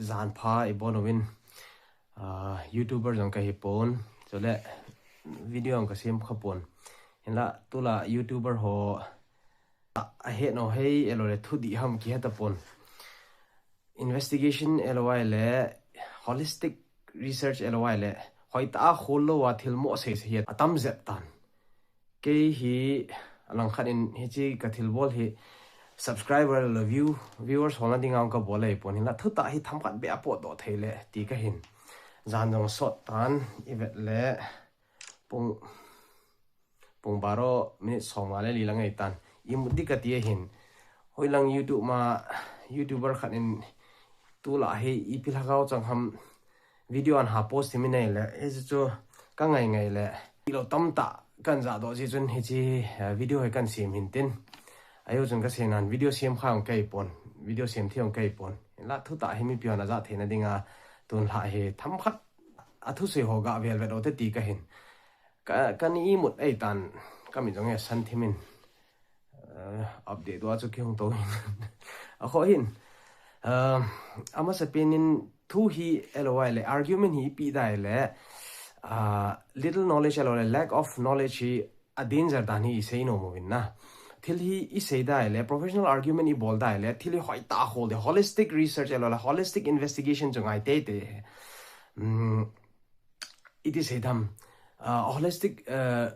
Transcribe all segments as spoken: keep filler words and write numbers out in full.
Jan pha ibon uvin, ah, YouTuber jong kahi pon. Chule video jong kasem kha pon. Hinla tulai YouTuber ho ahet nau hei, ahilouleh thudih ham kihe tapon. Investigation ahilouleh holistic research ahilouleh hoitah a khol louva thil mo seisei hi atam jep tan. Kei hi alangkhat in hiche kathilbol hi subscriber le view, viewers holna dinga kabol ahipon, hinla thutah hi themkhat beh a potdoh thei le ti kahin. Jan jong sot tan, ivet le pung, pung baro minute som nga le li lang ahitan. Imut ding kati ahin. Hoilang YouTube ma, YouTuber khat in tulai hi ipi lhagao chang ham video ahin post thim in ahile, hichu kangai ngai le, ilou tamtah kahin jahdoh jeh chun hiche, eh, video hi kahin sem hin tin. Ahi chun kasei nan video sem kha jong kahi pon, video sem thei jong kahi pon. Hinla thutah hi mipi hon ajah theina dinga tun lha hi themkhat athusei ho gah vel vet u te ti kahin. Ka, kana imut ahitan, kamit jong asan thim in. Eh, update tua chu kihung tou hin. Akhoh hin. Eh, amasapen in thu hi ahilouleh argument hi ipi dai le, ah, little knowledge ahilouleh lack of knowledge hi a danger dan hi isei nom uvin na. Thil hi isei dai le, professional argument ibol dai le, thil hi hoitah a khol ding, holistic research ahilouleh holistic investigation chu ngai teitei. Hmm, iti sei dam, ah, holistic, eh,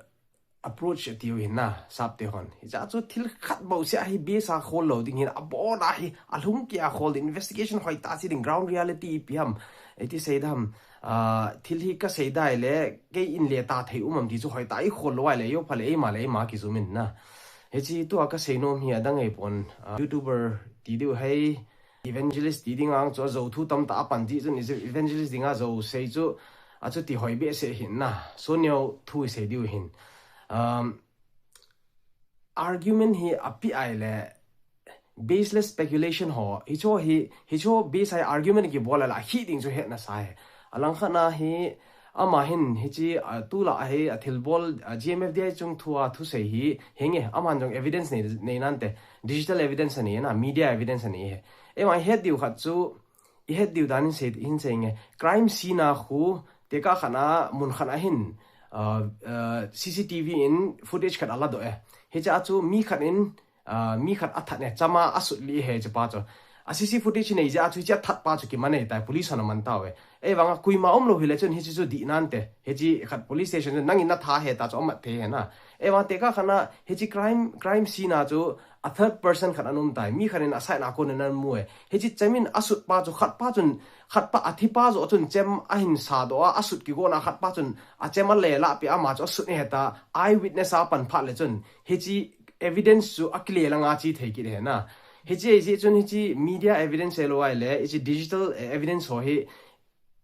approach atiu hin na, sap te hon. Hiche chu thil khat bou seh a hi base a khol lou ding hin, abon a hi, alhung kei a khol ding, investigation hoitah a sei ding, ground reality ipi ham, iti sei dam, ah, thil hi kasei dai le, kei in le ta thei um am ti chu hoitah a ikhol lou ahile, eiho pha le eima le eima kijum in na. Hiche tua kasei nom hi adang ahipon, ah, YouTuber ti diu hei, evangelist ti ding ang chu ajou thu tamtah apan jeh chun evangelist dinga jou sei chu achuti hoi behseh hin na, soneo thu isei diu hin. Um, argument hi api ahile baseless speculation ho, hicho hi, hicho base a hi argument kibol ahile ahi ding chu hetna sa hi. Alangkhat na hi, ama hin hiche, ah, tulai hi athilbol, ah, G M F D I chung thua thusei hi, henge, aman jong evidence nei, nei nante, digital evidence anei na, media evidence anei hi. Eima het diu khat chu, ihet diu dan in sei, hin sei nge, crime scene a khu, tekah khat a, mun khat a hin, ah, ah, C C T V in footage khat aladoh e. Hiche a chu mi khat in, ah, mi khat athat e, chama asut lih e hichepa chu. A C C footage nei jeh a chu hiche athat pa chu kiman ahitai, police hon aman tauve. Eivang a koima umlou hile chun hiche chu dih nante. Hiche khat police station chu nangin natha heta chu amat thei hena. Eivang tekah khat a hiche crime, crime scene a chu a third person khat ana um tai. Mi khat in a side a kon in ana mu e. Hiche chem in asut pa chu khat pa chun, khat pa athi pa joh chun chem ahin sadoh a, asut kigon a khat pa chun achem ale lah peh a ama chu asut e heta, eyewitness a pan phat le chun. Hiche evidence chu akile lang a che thei kit hena. Hiche ahi jeh chun hiche media evidence ahilouleh, hiche digital, eh, evidence ho hi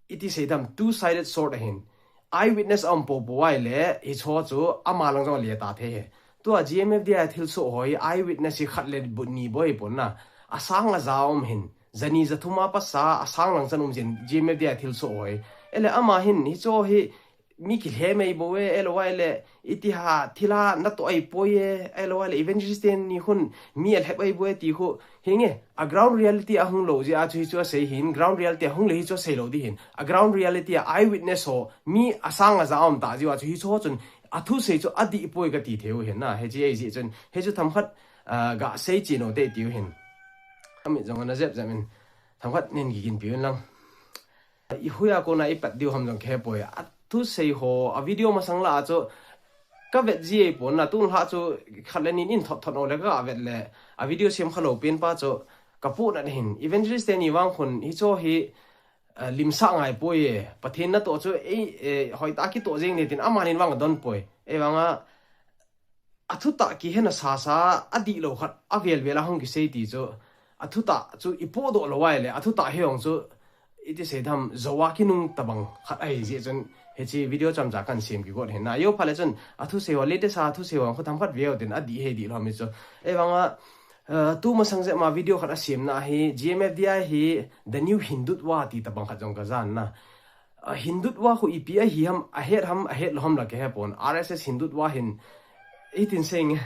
iti sei dam two-sided sword ahin. Eyewitness aum poupou ahile, hicho chu ama lang jong ale ta thei hi. Tua G M F D I a thilsoh ho hi eyewitness hi khat le bu ni bou ahipon na. Asang aja um hin. Jani jathum a pasa, asang lang chan um jin G M F D I a thilsoh ho hi. Ele ama hin, hicho hi, mi kilhem ahi bou e, ahilouleh, iti ham thil a natoh ahi poi e, ahilouleh, evangelist teni khun mi alhep ahi bou e ti khu, hinge, a ground reality ahung lou jeh a chu hichu asei hin, ground reality ahung le hichu asei lou ding hin, a ground reality a eyewitness ho, mi asang aja um tah jeh a chu hichu chun, athusei chu adih poi kati thei u hin na, hiche ahi jeh chun, hichu themkhat, ah, gasei chen u te tiu hin. Amit jong ana jep jep in, themkhat nin kiginpi un lang. Ihuia kona ipat diu ham jong kahe poi. Athusei ho, a video masang lah a chu kavet ji ahipon na, tun lha chu khat le ni in thot thot u le kavet le, a video sem khalou pen pa chu kapohnat hin. Evangelist teni vang khun hicho hi, eh, limsah ngai poi e. Pathen natoh chu, eh, eh, hoitah a kitoh jeng ding tin, amanin vang adon poi. Eivang a, athutah kihena sasa, adihlou khat, avel vel a hung kisei ti chu, athutah chu ipohdoh lou ahile, athutah hi jong chu, iti sei dam, jou a kinung tabang khat ahi jeh chun, hiche video chomcha kahin sem kigot hin na. Eiho pha le chun, athusei ho, latest a athusei ho, khu themkhat veu tin, adih hi dihlou mi chu. Eivang a, eh, tu masang jep ma video khat asem na hi, G M F D I hi, the new Hindutva ti tabang khat jong kajan na. A, Hindutva khu ipi ahi ham, ahet ham, ahet lou ham la kahe pon. R S S Hindutva hin, itin sei nge,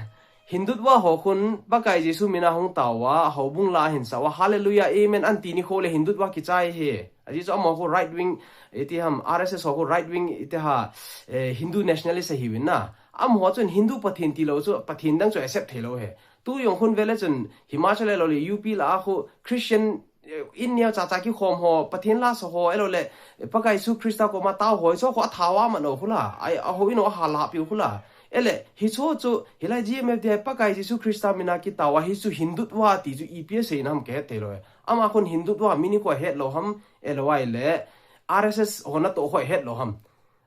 Hindutva ho khun Pakai Jesu mina hung tao a, houbung la hin sao a, Hallelujah, Amen, an ti nikho le Hindutva kichai hi. Ajeh chu amaho khu right wing, iti ham, R S S ho khu right wing, iti ha, eh, Hindu nationalist ahiuvin na. Amaho chun Hindu Pathen tilou chu, Pathen dang chu accept theilou hi. Tu jong khun vele chun, Himachal le lou le, U P la a khu Christian, eh, in neo cha cha kikhom ho, Pathen la sa ho, ahilou le, eh, Pakai Jesu Christa koma tao ho, hicho khu athao a man u khu la, ai, ahou in u ahal a piu khu la. Ele, hicho chu, hilai G M F D I Pakai Jesu Christa mina kitao a, hichu Hindutva ti chu ipi asei na ham kahet theilou. Ama khun Hindutva mi nikho ahet lou ham, ahilou le, R S S ho natoh ho ahet lou ham.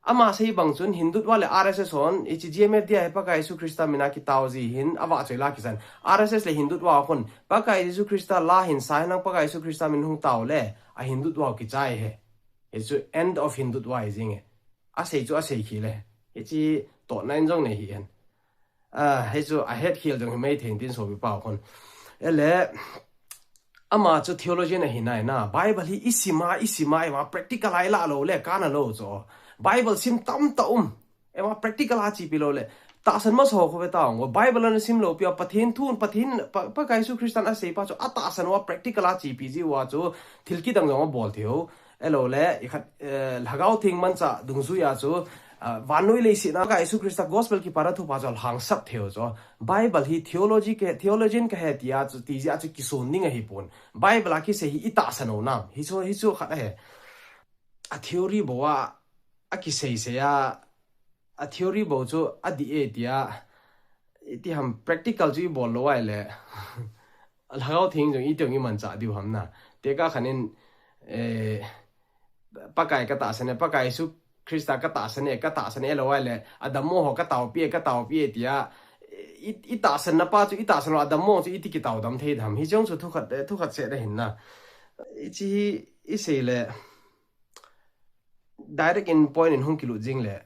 Ama sei bang chun Hindutva le R S S hon, hiche G M F D I hi Pakai Jesu Christa mina kitao ji hin, avahchoi la kisan. R S S le Hindutva khun, Pakai Jesu Christa la hin sa hin lang Pakai Jesu Christa min hung tao le, a Hindutva kichai hi. Hichu end of Hindutva hi jing e. Asei chu asei khi le. Hiche tohna in jong nei hi hen. Ah, hichu ahet khel jong hi mai thei tin sopi pau khun. Ele, ama chu theologian ahi nai na. Bible hi isim a, isim a, ima practical a ilah lou le, kana lou chu. Bible sim tamtah um. Ima practical a chepi lou le. Tahsan masa ho khu ve tao. Bible ana sim lou pi a Pathen thu, Pathen, Pa, Pakai Jesu Christan asei pa chu atahsan uva practical a chepi ji uva chu thil kidang jong abol thei u. Ahilou le, ikhat, eh, Lhagao Theng manchah dungjuia chu, ah, vannoi leiset a Pakai Jesu Christa gospel kipana thupha chu alhangsap thei u chu. Bible hi theology ka, theologian kahi tia chu, ti jeh a chu kison ding ahipon. Bible a kisei hi itahsan u nam. Hichu, hichu khat ahi. A theory bou a, akisei sei a, a theory bou chu adih e tia, iti ham practical chu ibol lou ahile. Lhagao Theng jong iti jong imanchah diu ham na. Tekah khat in, eh, Pakai katahsan e, Pakai Jesu Christa katahsan e, katahsan e lou ahile, adammo ho kataopi e, kataopi e tia, i, itahsan na pa chu, itahsan lou adammo chu iti kitao dam thei dam. Hiche jong chu thukhat, eh, thukhat seh ahin na. Hiche hi isei le, direct in point in hung kilut jing le.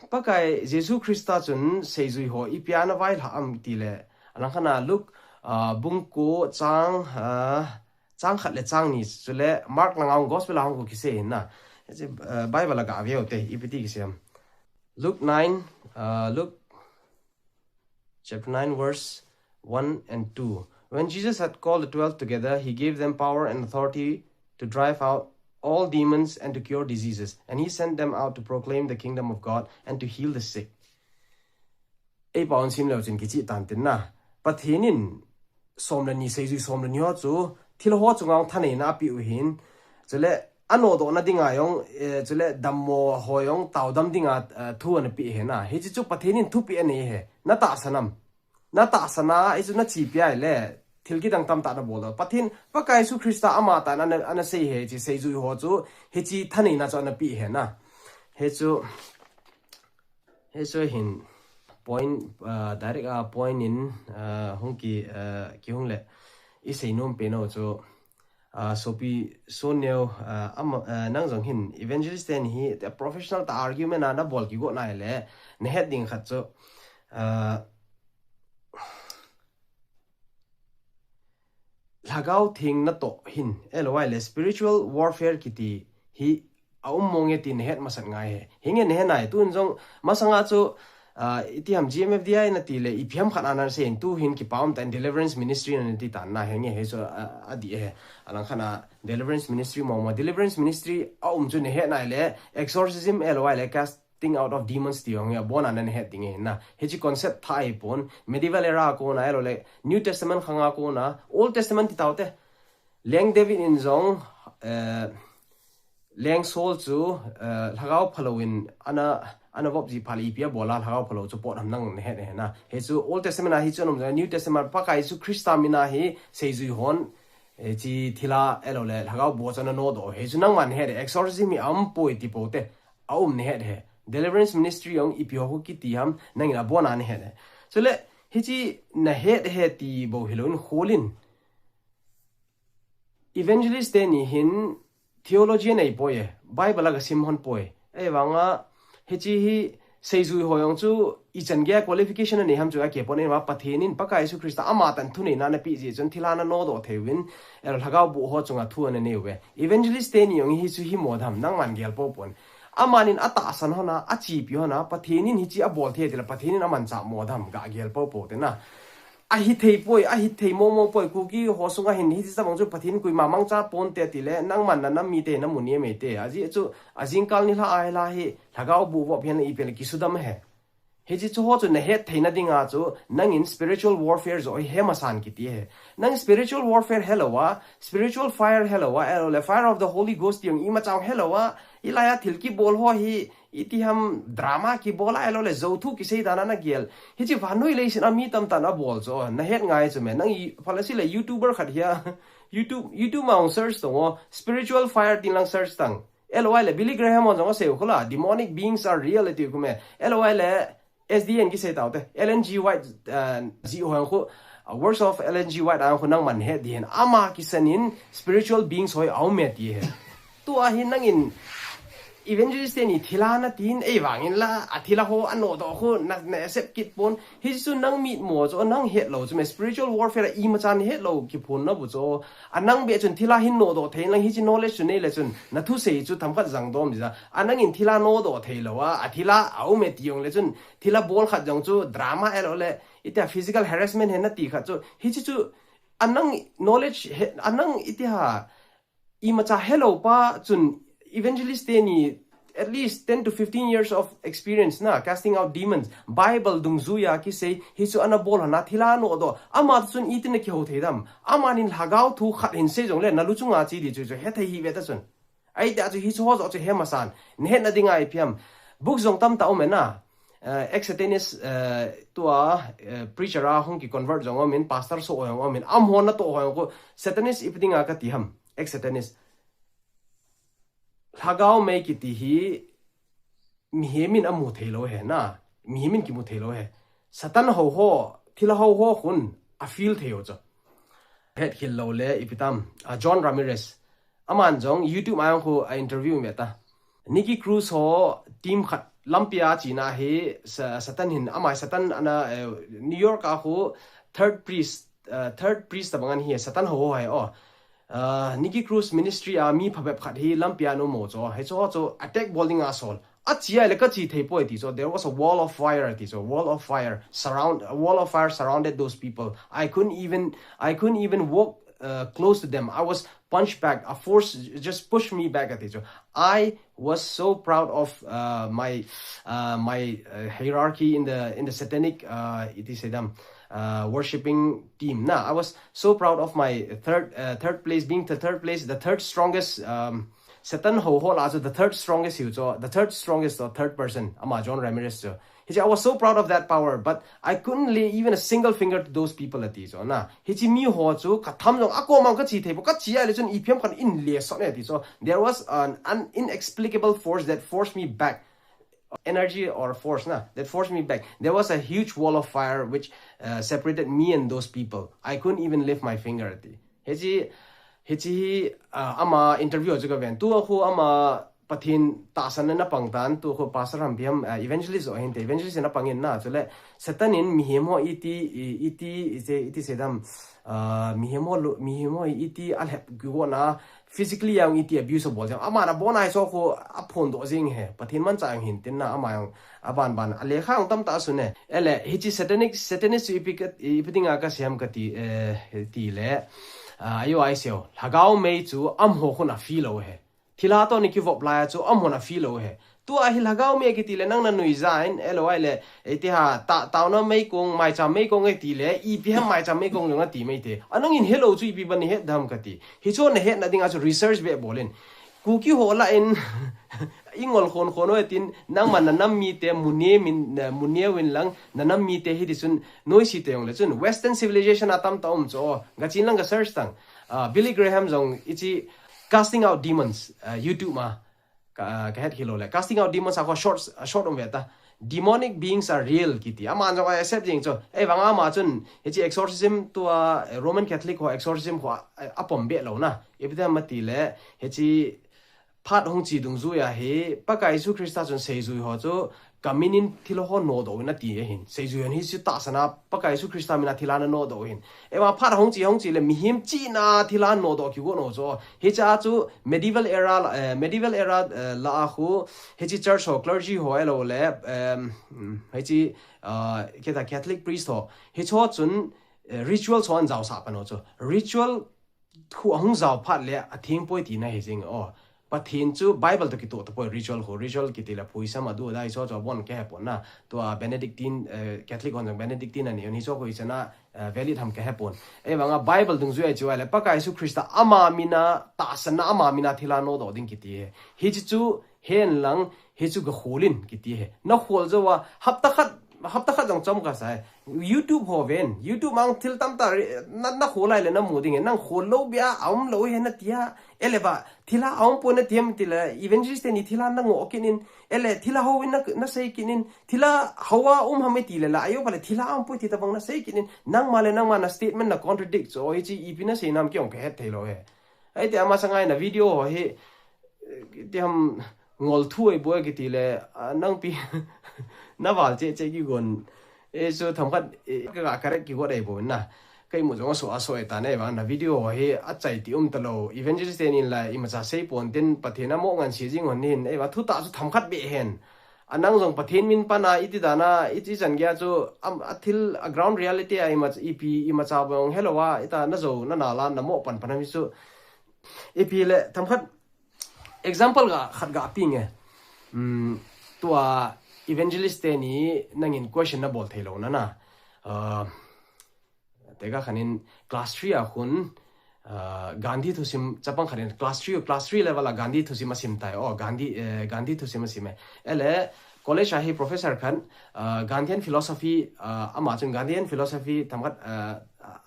Pakai Jesu Christa chun seijui ho ipi a ana vailhah am ti le. Alangkhat a Luke, ah, bung ko chang, ah, chang khat le chang ni chule Mark langa hung gospel a hung ko kisei hin na. Hiche, ah, Bible a gave u te, ipi ti kisei am. Luke nine, ah, Luke chapter nine, verse one and two. When Jesus had called the twelve together, he gave them power and authority to drive out all demons and to cure diseases. And he sent them out to proclaim the kingdom of God and to heal the sick. Ei pao in sim leu chun kichih tan tin na. Pathen in som le ni seijui som le ni ho chu thil ho chunga thaneina apeh u hin. Chule anodohna dinga jong, eh, chule dammo ho jong taodam dinga, eh, thu anapeh ahi na. Hiche chu Pathen in thupeh anei ahi. Natahsan am. Natahsan a, hichu nachepi ahile, thil kidang tamtah nabol lou. Pathen, Pakai Jesu Christa amatah in ana, anasei ahi, hiche seijui ho chu, hiche thaneina chu anapeh ahi na. Hichu, hichu hin point, ah, direct a point in, ah, hung ki, ah, kihung le, isei nom pen u chu, ah, sopi Son Neo, ah, ama, ah, nang jong hin evangelist ten hi, te professional tah argument a nabol kigot nai le, nahet ding khat chu, ah, Lhagao Theng natoh hin, ahilou ahile spiritual warfare kiti hi aum mong e ti nahet masat ngai ahi. Hinge nahet nai, tun jong masanga chu, ah, iti ham G M F D I nati le, ipi ham khat ana sei in, tu hin kipa um tah in deliverance ministry nati tan na, hinge hichu, ah, adih ahi. Alangkhat a deliverance ministry mo mo, deliverance ministry aum chu nahet nai le, exorcism ahilou ahile cast thing out of demons ti jong hi abon a nahet ding ahi na. Hiche concept thah ahipon, medieval era a kona, ahilou le New Testament khang a kona, Old Testament ti tau te. Leng David in jong, eh, Leng Saul chu, eh, Lhagao Phalou in ana, ana vop ji phat le ipi abol a Lhagao Phalou chu pot ham nang nahet ahi na. Hichu Old Testament a hichu ana um jong, New Testament Pakai Jesu Christa mina hi seijui hon, eh, hiche thil a, ahilou le Lhagao bu chu ana nodoh. Hichu nangman nahet e, exorcism hi aum poi ti pou te. Aum nahet e. Deliverance ministry jong ipi ho kiti ham, nangin abon a nahet e. Chule, hiche nahet e ti bou hilou in kholin. Evangelist teni hin theology nei poi e. Bible a gasim hon poi. Ahivanga, hiche hi seijui ho jong chu ichan gei a qualification anei ham chu akipon e, ama Pathen in Pakai Jesu Christa amatah in thuneina anapeh jeh chun thil a ana nodoh thei uvin, ahilou Lhagao bu ho chunga thu ananei uve. Evangelist teni jong hichu hi mo dam, nangman gel pou pon. Amanin atahsan hon a, achepi hon a, Pathen in hiche abol thei tile, Pathen in amanchah mo dem, gagel popo te na. Ahithei poi, ahithei momo poi, Kuki ho sunga hin hiche tabang chu Pathen in koima mangcha ponte tile, nangman nanam mite namu nem e te. Ajeh chu, ajingkal nilhah a hi la hi, lhagao boh vop hihen ipi le kisudam ahi. Hiche chu ho chu nahet theina dinga chu, nangin spiritual warfare joh hi he masan kiti ahi. Nang spiritual warfare helou a, spiritual fire helou a, ahilouleh fire of the Holy Ghost ti jong imacha helou a, hilai a thil kibol ho hi, iti ham drama kibol a, ahilouleh jou thu kisei dan a nagel. Hiche vannoi leiset a mi tamtah in abol chu, nahet ngai chu me. Nang i, phalasi le YouTuber khat hia, YouTube, YouTube ma hung search tang o, spiritual fire tin lang search tang. Ahilouleh Billy Graham hon jong asei u khu la, demonic beings are real ati khu me. Ahilouleh S D A in kisei tau te, Ellen G White, uh, ji ho jong khu, uh, works of Ellen G White a jong khu nangman het ding ahi. Ama kisan in spiritual beings ho hi aum e ti ahi. Tua hi nangin evangelist teni thilha natin, ei vangin la, athilha ho anodoh khu, na, na accept kit pon. Hichu nang mitmo chu, nang hetlou chu me, spiritual warfare a imacha hetlou kiphonna bu chu. A nang beh chun thilha hin nodoh thei lang hiche knowledge chu neile chun, nathusei chu themkhat jangdom ding ahi. A nangin thilha nodoh theilou a, athilha aum e ti jongle chun, thilha bol khat jong chu drama ahilouleh, itia physical harassment ahi nati khat chu, hiche chu, a nang knowledge he, a nang itia imacha helou pa chun evangelist teni at least ten to fifteen years of experience na, casting out demons, Bible dungjuiya kisei, hichu ana bol hon a thilha nodoh, ama chun itin akihou thei dem, amanin lhagao thu khat hin sei jongle, nalu chunga che ding chu chu, hethei hih ve ta chun. Ahi tia chu hichu ho joh chu he masan, nahetna dinga ipi ham. Book jong tamtah um e na, uh, ex-Satanist, uh, tua, uh, preacher a hung kiconvert jong um in, pastor soh jong um in, amaho natoh ho jong khu, Satanist ipi dinga kati ham, ex-Satanist. Lhagao mei kiti hi, mihem in amu theilou ahi na, mihem in kimu theilou ahi. Satan ho ho, thilha ho ho khun, afeel thei u chu. Hetkhel lou le, ipi tam, uh, John Ramirez. Aman jong YouTube a jong khu a interview me ta. Nicky Cruz ho team khat lampia chena hi sa-, Satan hin, ama Satan ana, eh, New York a khu third priest, uh, third priest tabang ahi, Satan ho ho ahi o. Uh, Nicky Cruz ministry a mi phabep khat hi lampia ana um u chu. Hichu ho chu attack bol dinga asol. Ache ahile kache thei poi ati chu. There was a wall of fire ati chu. Wall of fire surround, a wall of fire surrounded those people. I couldn't even, I couldn't even walk, uh, close to them. I was punched back. A force j-, just pushed me back ati chu. I was so proud of, uh, my, uh, my, uh, hierarchy in the, in the satanic, uh, iti sei dem, uh, worshipping team na. I was so proud of my third, uh, third place, being the third place, the third strongest, um, Satan ho ho lah a chu the third strongest hiu chu, the third strongest or third person, ama John Ramirez chu. Hichu, I was so proud of that power, but I couldn't lay even a single finger to those people ati chu na. Hichu mi ho chu katham jong akom a kache thei poi, kache ahile chun ipi ham kahin le sot e ati chu. There was an, an inexplicable force that forced me back. Energy or force na, that forced me back. There was a huge wall of fire which, uh, separated me and those people. I couldn't even lift my finger ati. Hichu, hichu hi, uh, ama interview chu kaven. Tua khu ama Pathen tahsan na pang tan, tua khu pastor ham ipi ham, uh, evangelist ho hinte, evangelist na pang in na, chule Satan in mihem ho iti, i-, iti, iti, iti sei dem, uh, mihem ho lu-, mihem ho iti alhep kigo na, physically jong iti abuse abol jeng. Ama na bon ai so khu aphondoh jeng e. Pathen manchah jong hin tin na, ama jong aban ban a lekha jong tamtah asun e. Ahile, hichu satanic, Satanist chu ipi ka, ipi dinga kasei ham kati, eh, tile. Ah, ajo ahi seo. Lhagao mei chu amaho khun afeel u ahi. Thilha toh ana kivop lai a chu amahon afeel lou u ahi. Tua hi lhagao mei kiti le nang na nuijat in, ahilouleh, iti ham, ta, taona meikong, maicham meikong e ti le, ipi ham maicham meikong jong nati mai te. A nangin helou chu ipi ban nahet dem kati. Hichu nahetna dinga chu research beh bol in. Kuki ho lah in, i ngol khon khon u e tin, nangman na nam mite, mu ne min, na, mu ne uvin lang, na nam mite hiti chun, noise te jongle chun. Western civilization a tamtah um chu, gachen lang ga search tang. Ah, Billy Graham jong, hichu, Casting Out Demons, ah, YouTube ma. Ka, ah, kahet khel lou le. Casting Out Demons a khu short, ah, short um ve ta. Demonic beings are real kiti. Aman jong a accept jeng chu. Ahivang ama chun, hichu exorcism tua, eh, Roman Catholic ho exorcism ho, eh, apom beh lou na. Ipi ti ham ati le, hichu phat hung che dungjuiya hi, Pakai Jesu Christa chun seijui ho chu, Ka min in thil ho nodoh un ati ahin. Seijui hon hichu tahsan a Pakai Jesu Christa min a thil a nanodoh u ahin. Eiva phat hung chi hung chi le mihem chihna thil a nodoh kigon u chu. Hicha chu medieval era la, eh, medieval era, eh, la a khu, hichi church ho, clergy ho ahilou le, em, hichi, ah, kita Catholic priest ho. Hicho chun, eh, ritual ho ahin jaosah pan u chu. Ritual khu ahung jao phat le atheng poi tina hi jing o. Pathen chu Bible toh kitoh tapoi ritual khu, ritual kiti le phuisam adu adai chu chu abon kahe pon na. Tua Benedictine, eh, Catholic hon jong Benedictine anei u hichu khu ichan a, eh, valid ham kahe pon. Eivang a Bible dungjui a chu ahile Pakai Jesu Christa ama min a tahsan a ama min a thil a nodoh ding kiti hi. Hichi chu hen lang hichu ga khol in kiti hi. Na khol jou a hapta khat, hapta khat jong chom kasa e. YouTube ho ven, YouTube a thil tamtah re-, na, na khol lai le na mu ding e, nang khol lou bia, aum lou he na tia, ele ba, thil a aum poi na tiam ti le, evangelist teni thil a na ngoh kit in, ele thil a hou in na, na sei kit in, thil a hou a um ham e ti le la, ajo pa le thil a aum poi ti tabang na sei kit in, nangma le nangma na statement na contradict, so, hichi ipi na sei nam kei jong kahet thei lou he. Ahi ti ama sanga ina video ho hi, eh, ti ham ngol thu ei boi kiti le, ah, nangpi na val che che kigon. E, so themkhat, eh, ka, ka correct kigot ei boi na. Ka imu jong aso, aso e ta na eiva na video ho hi achai ti um talou. Evangelist teni la imacha sei pon tin Pathen a mo ngan si jing hon hin eiva thu ta chu themkhat be hen. Anang jong Pathen min pan a iti dan a, iti chan gei a chu, am, a thil a ground reality a ima, ipi imacha bang helou a, ita na jo na na la na mo pan pan hichu. Ipi le, themkhat example ga, khat ga pi nge. Um, tua evangelist teni nangin question na bol thei lou na na. Uh, Tega khanin class three a khun, ah, Gandhi thusim chapang khanin class three, class three level a Gandhi thusim asim tai. Oh, Gandhi, eh, Gandhi thusim asim e. Ele college a hi professor khan, ah, Gandhian philosophy, ah, ama chun Gandhian philosophy themkhat, ah,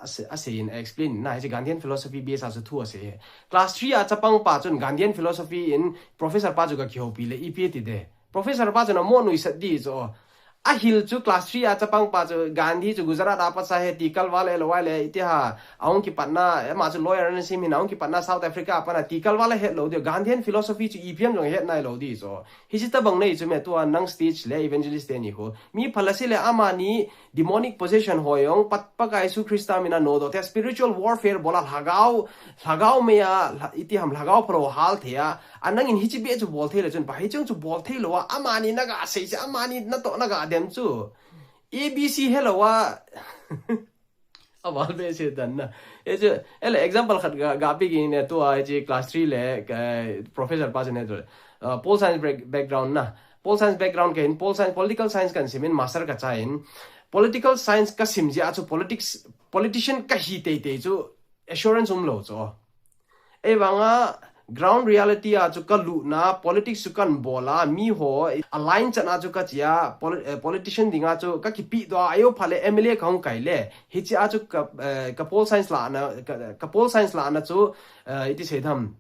ase, ase in explain na hi Gandhian philosophy base a chu thu ase. Class three a chapang pa chun Gandhian philosophy in professor pa chu ga kihoupi le ipi ti de. Professor pa chun amo nuisat di chu. Ahil chu class three a chapang pa chu Gandhi chu Gujarat a pat sa he ti kalval e lo ai le iti ha. Ahung kipatna, ama chu lawyer ana sim hin ahung kipatna South Africa a pat na ti kalval a het lou di. Gandhian philosophy chu ipi ham jong het nai lou di chu. Hichi tabang nei chu me tua nang stage le evangelist teni khu. Mi phalasi le amani demonic possession ho jong Pat, Pakai Jesu Christa min a nodoh te spiritual warfare bol a lhagao, lhagao mei a, lha-, iti ham lhagao phalou hal thei a. Anang in hichi be chu bol thei le chun pa hichung chu bol thei lou a. Amani na ga sei chu, amani na toh na ga dem chu. A B C helou a. Aval be se dan na. E chu, ele example khat ga, ga pi ki ne tua e chi class three le, eh, professor pa chu ne tu. Uh, Pol Science break-, background na. Pol Science background kahin, Pol Science, political science kahin sim in master ka chai in. Political science ka sim jeh a chu politics, politician ka hi tei tei chu assurance um lou chu. Ei vang a ground reality a chu ka lut na politics chu kan bol a mi ho a line chan a chu ka chia poli-, eh, politician ding a chu ka kipi doh a ajo pha le M L A ka hung kai le. Hichi a chu ka, eh, ka Pol Science la na, ka, ka Pol Science la na chu, eh, iti sei tham.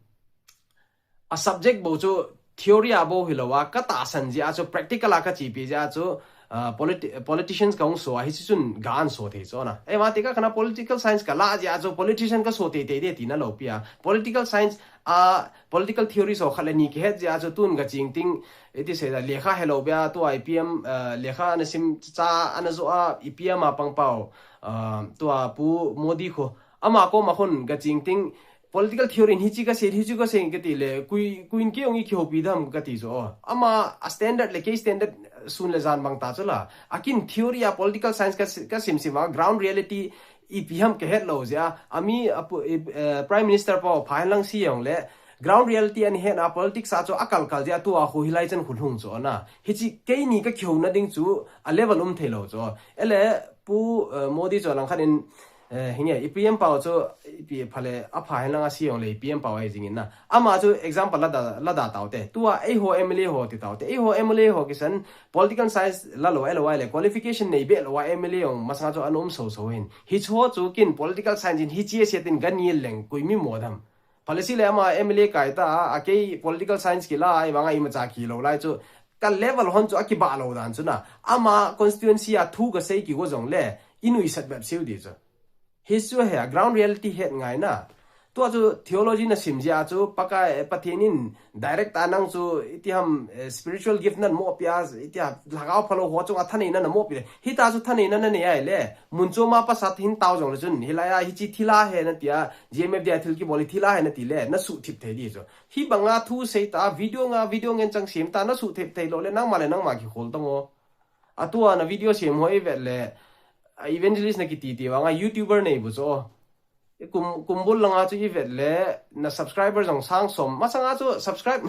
A subject bou chu theory a bou hilou a, ka tahsan jeh a chu practical a ka chepi jeh a chu, ah, politi-, politicians ka hung so a, hichi chun ga an so thei chu na. Ei, vang ti ka kana political science ka la jeh a chu politician ka so tei tei de tina lou pi a. Political science, ah, political theory so khat le ni kihet jeh a chu tun ka ching ting, iti sei da, lekha helou bia, tua I P M, ah, lekha ana sim cha ana jo a, I P M a pang pau, ah, tua Pu Modi khu. Ama koma khun ka ching ting, political theory in hichi ka sei, hichi ka sei ka ti le, kui, kui in kei jong i kihoupi dam ka ti chu. Ama a standard le kei standard sun le jan bang ta chu la. Akin theory a political science ka si-, ka sim sim a, ground reality ipi ham ka het lou jeh a. Ami a pu-, i, eh, Prime Minister pa pha hen lang si jong le, ground reality ana het na politics a chu a kal kal jeh a tua khu hilai chan khu lhung chu na. Hichi keini ka kihou na ding chu a level um thei lou chu. Ele Pu, eh, Modi chu lang khat in, eh, hinge, I P M pau chu, ipi pha le, a pha hen lang a si jong le I P M pau a hi jing in na. Ama chu example la da, la da tau te. Tua eiho M L A ho ti tau te. Eiho M L A ho kisan political science la lou, L O I le qualification nei be lou a M L A jong masang chu an um so so hin. Hicho chu kin political science in hichi a siat in gan ni leng kui mi mo dam. Policy le ama M L A kai ta, a kei political science ki la, ei vang a imacha ki lou lai chu. Ka level hon chu a kiba lou dan chu na. Ama constituency a thu ka sei ki go jong le, i nuisat bep siu di chu. Hichu he, ground reality het ngai na. Tua chu theology na sim jia chu Pakai, eh, Pathen in direct a nang chu iti ham, eh, spiritual gift nan mo pia, iti ham lhagao phalou ho chunga thaneina na mo pi le. Hita chu thaneina na nei ai le. Mun chu ma pasat hin tao jong le chun. Hilai a hichi thila he na tia, G M F D I thil kibol hi thila he na ti le. Na suh thip thei di chu. Hi banga thu sei ta, video nga, video ngen chang sim ta, na suh thip thei lo le, nangma le nangma kikhol tong o. Atua na video sem ho i vet le, a evangelist na kiti ti vanga YouTuber nei bu chu. Kum, kumbul langa chu i vet le, na subscriber jong sang som. Masanga chu subscribe,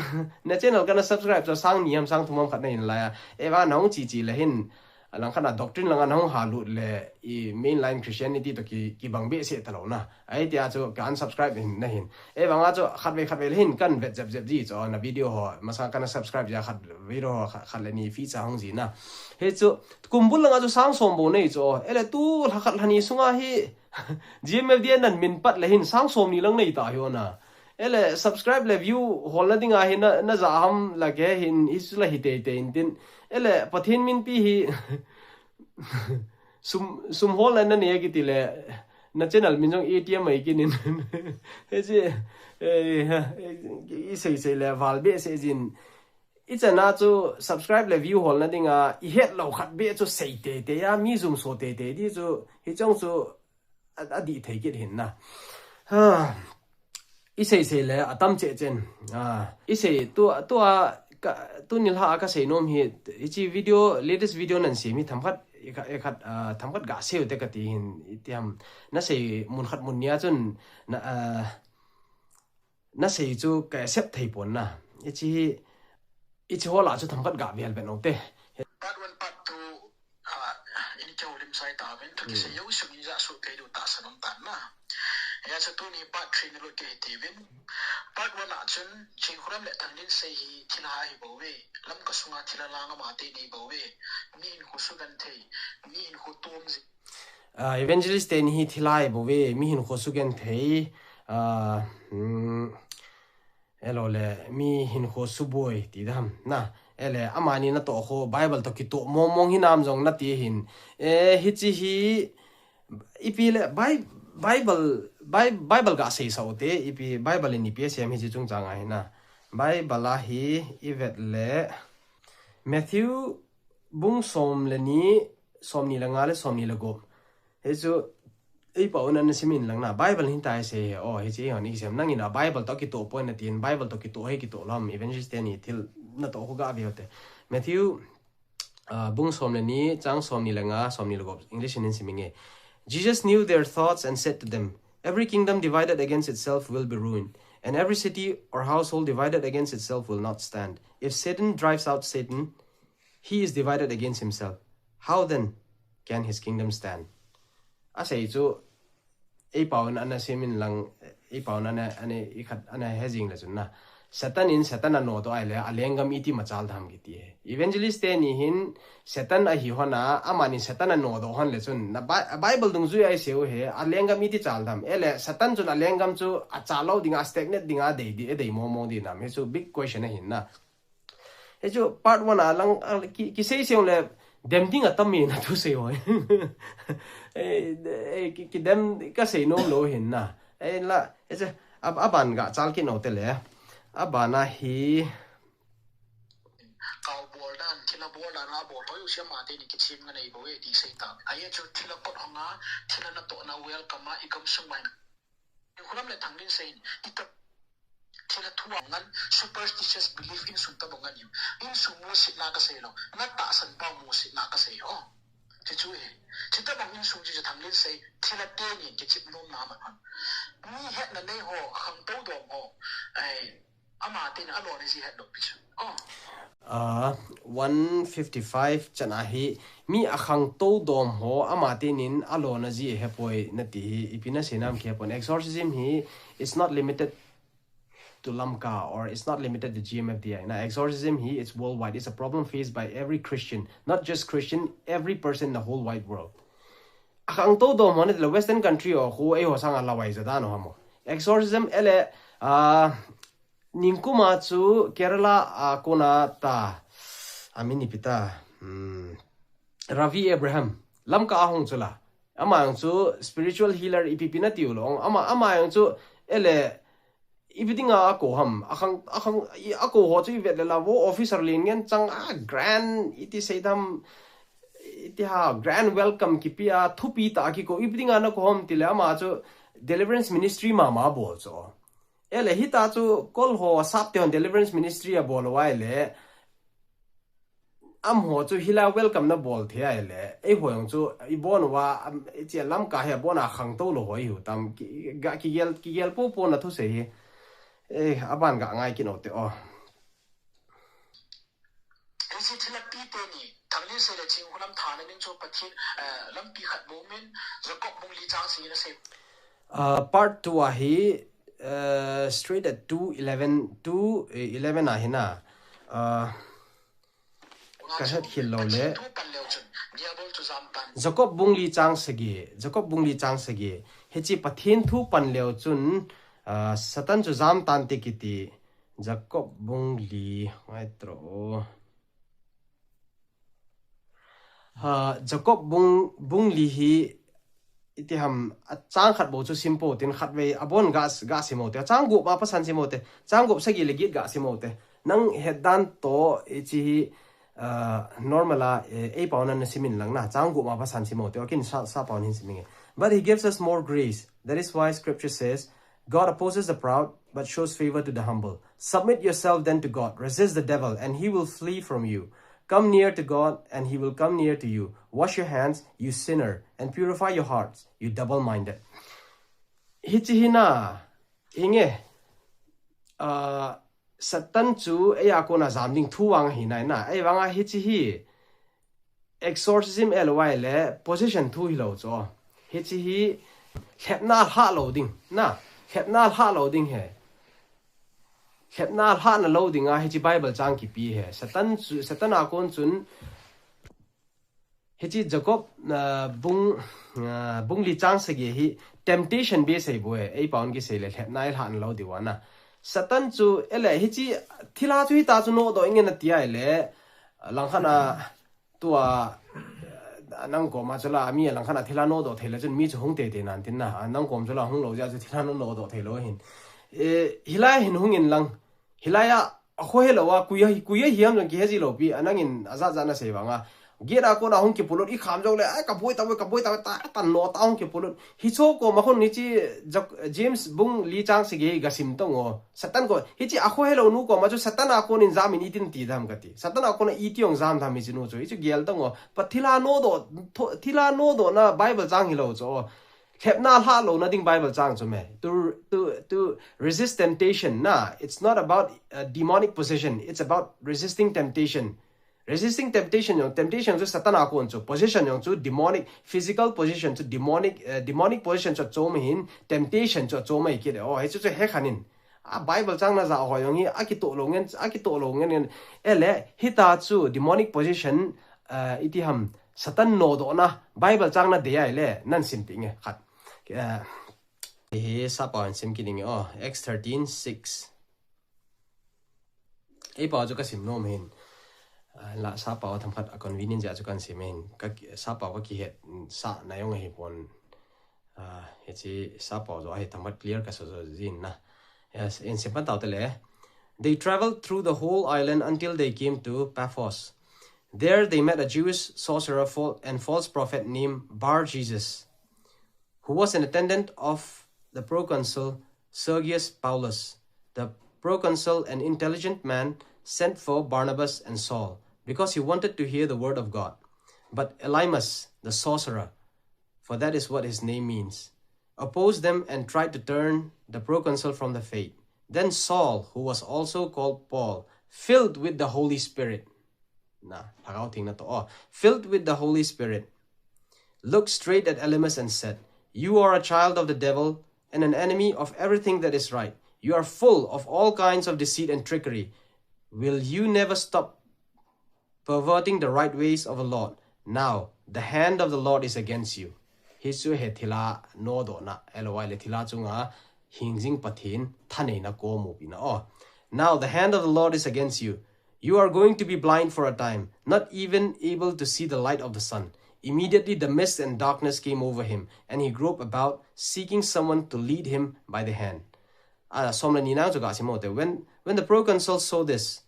na channel ka na subscribe chu sang ni ham sang thum ham khat na hin lai a. E va na hung chi chi le hin, a lang khat na doctrine langa na hung ha lut le, i mainline Christianity to ki, ki bang be se ta lo na. Ai tia chu ka unsubscribe hin na hin. E vanga chu khat ve khat ve le hin kan vet jep jep ji chu na video ho. Masanga ka na subscribe ja khat video ho khat, khat le ni feature hung ji na. He chu kumbul langa chu sang som bo nei chu. E le tu lha khat lha ni sunga hi G M F D I nan min pat le hin sang som ni lang nei ta hi ona. E le subscribe le view hol na dinga hi na, na ja ham la ke hin hi chu la hi tei tei in tin. E le Pathen min pi hi sum, sum hol na na nei kiti le na channel min jong A T M ai kinin. He chi, eh, i sei sei le val be se jin. I chana chu subscribe le view hol na dinga, i het lo khat be chu sei tei tei a, mi zum so tei tei di chu, hi chong chu a, a di thei kit hin na. Ha. I sei sei le, a tam che chen. Ah, i sei tu, tu a, ka, tu ni lha a ka sei nom hi, i chi video, latest video nan sem hi tham khat, i khat, i khat, ah, tham khat ga sei u te ka ti hin, i ti ham, na sei mun khat mun nia chun, na, ah, na sei chu ka accept thei pon na. I chi hi, i chi ho la chu tham khat ga vel vet no te. Part one, part two, ah, in keu lim sai ta ven, tu ki sei yo sum in ja su te du ta sa nom ta na. Ya sa tu ni part three ni lo ke ti ven. Part one a chun, Chingkhuram le Thanglin sei hi thil ha hi bo ve. Lamka sunga thil a lang ama te nei bo ve. Mi hin khu su gan thei. Mi hin khu tum zi. Ah, evangelist te ni hi thil a hi bo ve, mi hin khu su gen thei, ah, hmm, elo le, mi hin khu su boi, ti dam, na, ele, ama ni na to khu, Bible to kito, mong mong hi nam jong na ti hin, eh, hi chi hi, ipi le, Bi-, Bible, Bi-, Bible ga sei sa u te, ipi, Bible in ipi sem hi chi chung chang a hi na, Bible a hi, i vet le, Matthew, Bung som le ni, som ni le nga le som ni le gup. Hi chu, ei pa un ana simin lang na, Bible hin tai se he, oh, hi chi hon i sem nang in a Bible to kito poi na tin, Bible to kito he kito lam, evangelist te ni thil na to khu ga ve te. Matthew, uh, bung som le ni, chang som ni le nga, som ni le gup, English in simin nge. Jesus knew their thoughts and said to them, "Every kingdom divided against itself will be ruined, and every city or household divided against itself will not stand. If Satan drives out Satan, he is divided against himself. How then can his kingdom stand?" A sei chu, ei pa un ana simin lang, ei pa un ana, ana, i khat, ana he jing le chun na. Satan in Satan a no to ai le, a lenggam iti ma chal dam kiti he. Evangelist te ni hin, Satan a hi hon a, ama ni Satan a no do hon le chun, na Bi-, Bible dungjui ai se u he, a lenggam iti chal dam. Ele, Satan chun a lenggam chu, a chal lo ding a, stagnant ding a, dei di, e dei mo mo di nam. He chu big question a hin na. He chu part one a lang, a, ki, ki sei sei le, dem ding a tam mi na thu sei hoi. Eh, eh, ki, ki dem ka sei nom lo hin na. Eh, la, he chu, a, a ban ga chal ki no te le. A ban a hi. Kau bol dan, thil a bol dan, a bol hoi u sia ma te ni ki chim nga nei bo e ti sei ta. A ye chu thil a kot hong a, thil a na to na welcome a, i kam sung mai. Khulam le Thanglin sei in, i ta thil a thu a ngan, superstitious belief insung ta bo ngan u. Insung mu sit na ka sei lo, na tahsan pa mu sit na ka sei o. Chi chu e. Chi ta bang insung chi chu Thanglin sei, thil a te ni ki chim nom na ma hon. Mi het na nei ho, khang to dom ho. Ai, ama te na a lo ni si het lo pi chu. Oh. Uh, one fifty-five chan a hi, mi a khang to dom ho, ama te nin a lo na ji he poi na ti hi, ipi na sei nam ki he pon. Exorcism hi, it's not limited to Lamka or it's not limited to G M F D I. Na exorcism hi, it's worldwide. It's a problem faced by every Christian, not just Christian, every person in the whole wide world. A khang to dom ho na ti le Western country o khu ei ho sang a lawai za dan o hamo. Exorcism ele, uh, Ningkuma chu Kerala a kona ta, a min ipi ta, hmm, Ravi Abraham, Lamka a hung chu la. Ama jong chu spiritual healer ipi pi na tiu lo. Ama, ama jong chu Ele, ipi dinga ako ham, akhang, akhang, i ako ho chu ivet le la, vo officer lien ngen chang a grand, iti seidam, iti ha, grand welcome kipi a, thupi tah a kiko, ipi dinga nako ham tile ama chu deliverance ministry mama bol chu. Ele hita chu kol ho sap te hon deliverance ministry abol uva ile, amaho chu hilai welcome na bol thei a ile, eiho jong chu ibon uva, am, ichi lam ka he bon a khangtou lou ho ihiu tam, ki, ga, kigel, kigel popo na thusei hi. Eh, aban ga ngai kit u te o. Hiche thilha pi teni, Thangni seile Chinghulam thana ding chu Pathen, eh, lampi khat bou min, Jacob bung li chang sagi na sei. Uh, part two a hi, uh, straight at two eleven, two eleven a hi na. Uh, ka het khel lou le. Pathen thu pan leu chun, Diabol chu jam tan. Jacob bung li chang sagi, Jacob bung li chang sagi. Hiche Pathen thu pan leu chun, uh, Satan chu jam tante kiti. Jacob bung li, ngai tro. Ha, Jacob bung, bung li hi, iti ham, a chang khat bou chu sim pou tin khatvei, abon ga, ga sim u te. Chang gup ma pasan sim u te. Chang gup sagi le get ga sim u te. Nang het dan to, ichi hi, uh, normal a, eh, ei pao nan na sim in lang na. Chang gup ma pasan sim u te. Okay, sa, sa pao hin sim inge. But he gives us more grace. That is why scripture says, God opposes the proud, but shows favor to the humble. Submit yourself then to God. Resist the devil, and he will flee from you. Come near to God, and he will come near to you. Wash your hands, you sinner, and purify your hearts, you double-minded. Hichi hi na, inge, uh, Satan chu eia kona jam ding thu vang hi nai na, ei vanga hichi hi, exorcism el uva ile possession thu hilou chu. Hichi hi lhepna lha lou ding. Na, lhepna lha lou ding he. Lhepna lha na lou dinga hichi Bible chang kipe he. Satan chu, Satan a kon chun hichi Jacob, uh, bung, uh, bung li chang sagi hi temptation be sei bu he. Ei paon kisei le lhepna lha na lou diu ana. Satan chu ele hichi thilha chu hita chu nodoh inge nati a ile langkhat a Tua, eh, nang koma chu la, mi a langkhat a thilha nodoh thei le chun mi chu hung teitei nan tin na. A, nang kom chu la hung lou jeh a chu thilha nodoh thei lou hin. Eh, hilai hin hung in lang. Hilai a, akhohe lou a, koi a, koi a hiam jong kihe ji lou pi, a nangin ajat jat na sei vanga. Gate a kona hung kipulut, i kham jong le, ai, ka boi ta, ka boi ta, ta, ta no ta hung kipulut. Hicho koma khun hichi, Jak-, James bung li chang sagi ga sim tong o. Satan ko, hichi akhohe lou nu koma chu Satan a konin jam in itin ti dam kati. Satan a kona iti ong jam dam hichi nu chu. Hichu gel tong o. Pa thilha nodoh, tho-, thilha nodoh na Bible chang hilou chu. Lhepna lha lou na ding Bible chang chu me. To, to, to resist temptation na. It's not about, uh, demonic possession. It's about resisting temptation. Resisting temptation jong, temptation chu Satan a kon chu, possession jong chu demonic, physical possession chu demonic, eh, demonic possession chu achom hin, temptation chu achom ahi kit e. Oh, hichu chu he khan in. A Bible chang na ja ho jong hi, akitoh lou ngen, akitoh lou ngen ngen. Ele, hita chu demonic possession, eh, iti ham, Satan nodoh na, Bible chang na dei a ile, nan sim ti nge, khat. Eh, hi sa pao hin sim kit inge, oh, Acts thirteen six. Ei pao chu ka sim nom hin. Ah, la sa pao themkhat a convenient jeh a chu kan sim hin. Ka ki-, sa pao ka kihet, mm, sa na jong ahi pon. Ah, hichi sa pao chu ahi themkhat clear ka sa jo jin na. Yes, in sim pan tau te le. They traveled through the whole island until they came to Paphos. There they met a Jewish sorcerer fal-, and false prophet named Bar Jesus, who was an attendant of the proconsul Sergius Paulus. The proconsul, an intelligent man, sent for Barnabas and Saul because he wanted to hear the word of God. But Elymas, the sorcerer, for that is what his name means, opposed them and tried to turn the proconsul from the faith. Then Saul, who was also called Paul, filled with the Holy Spirit, na, Lhagao Theng na to, oh, filled with the Holy Spirit, looked straight at Elymas and said, "You are a child of the devil and an enemy of everything that is right. You are full of all kinds of deceit and trickery. Will you never stop perverting the right ways of the Lord? Now, the hand of the Lord is against you." Hichu he thilha nodoh na, L Y le thilha chunga hingjing Pathen thaneina komu pi na, oh. "Now, the hand of the Lord is against you. You are going to be blind for a time, not even able to see the light of the sun." Immediately the mist and darkness came over him, and he groped about, seeking someone to lead him by the hand. A, som le ni na chu ga sim u te. When, when the proconsul saw this,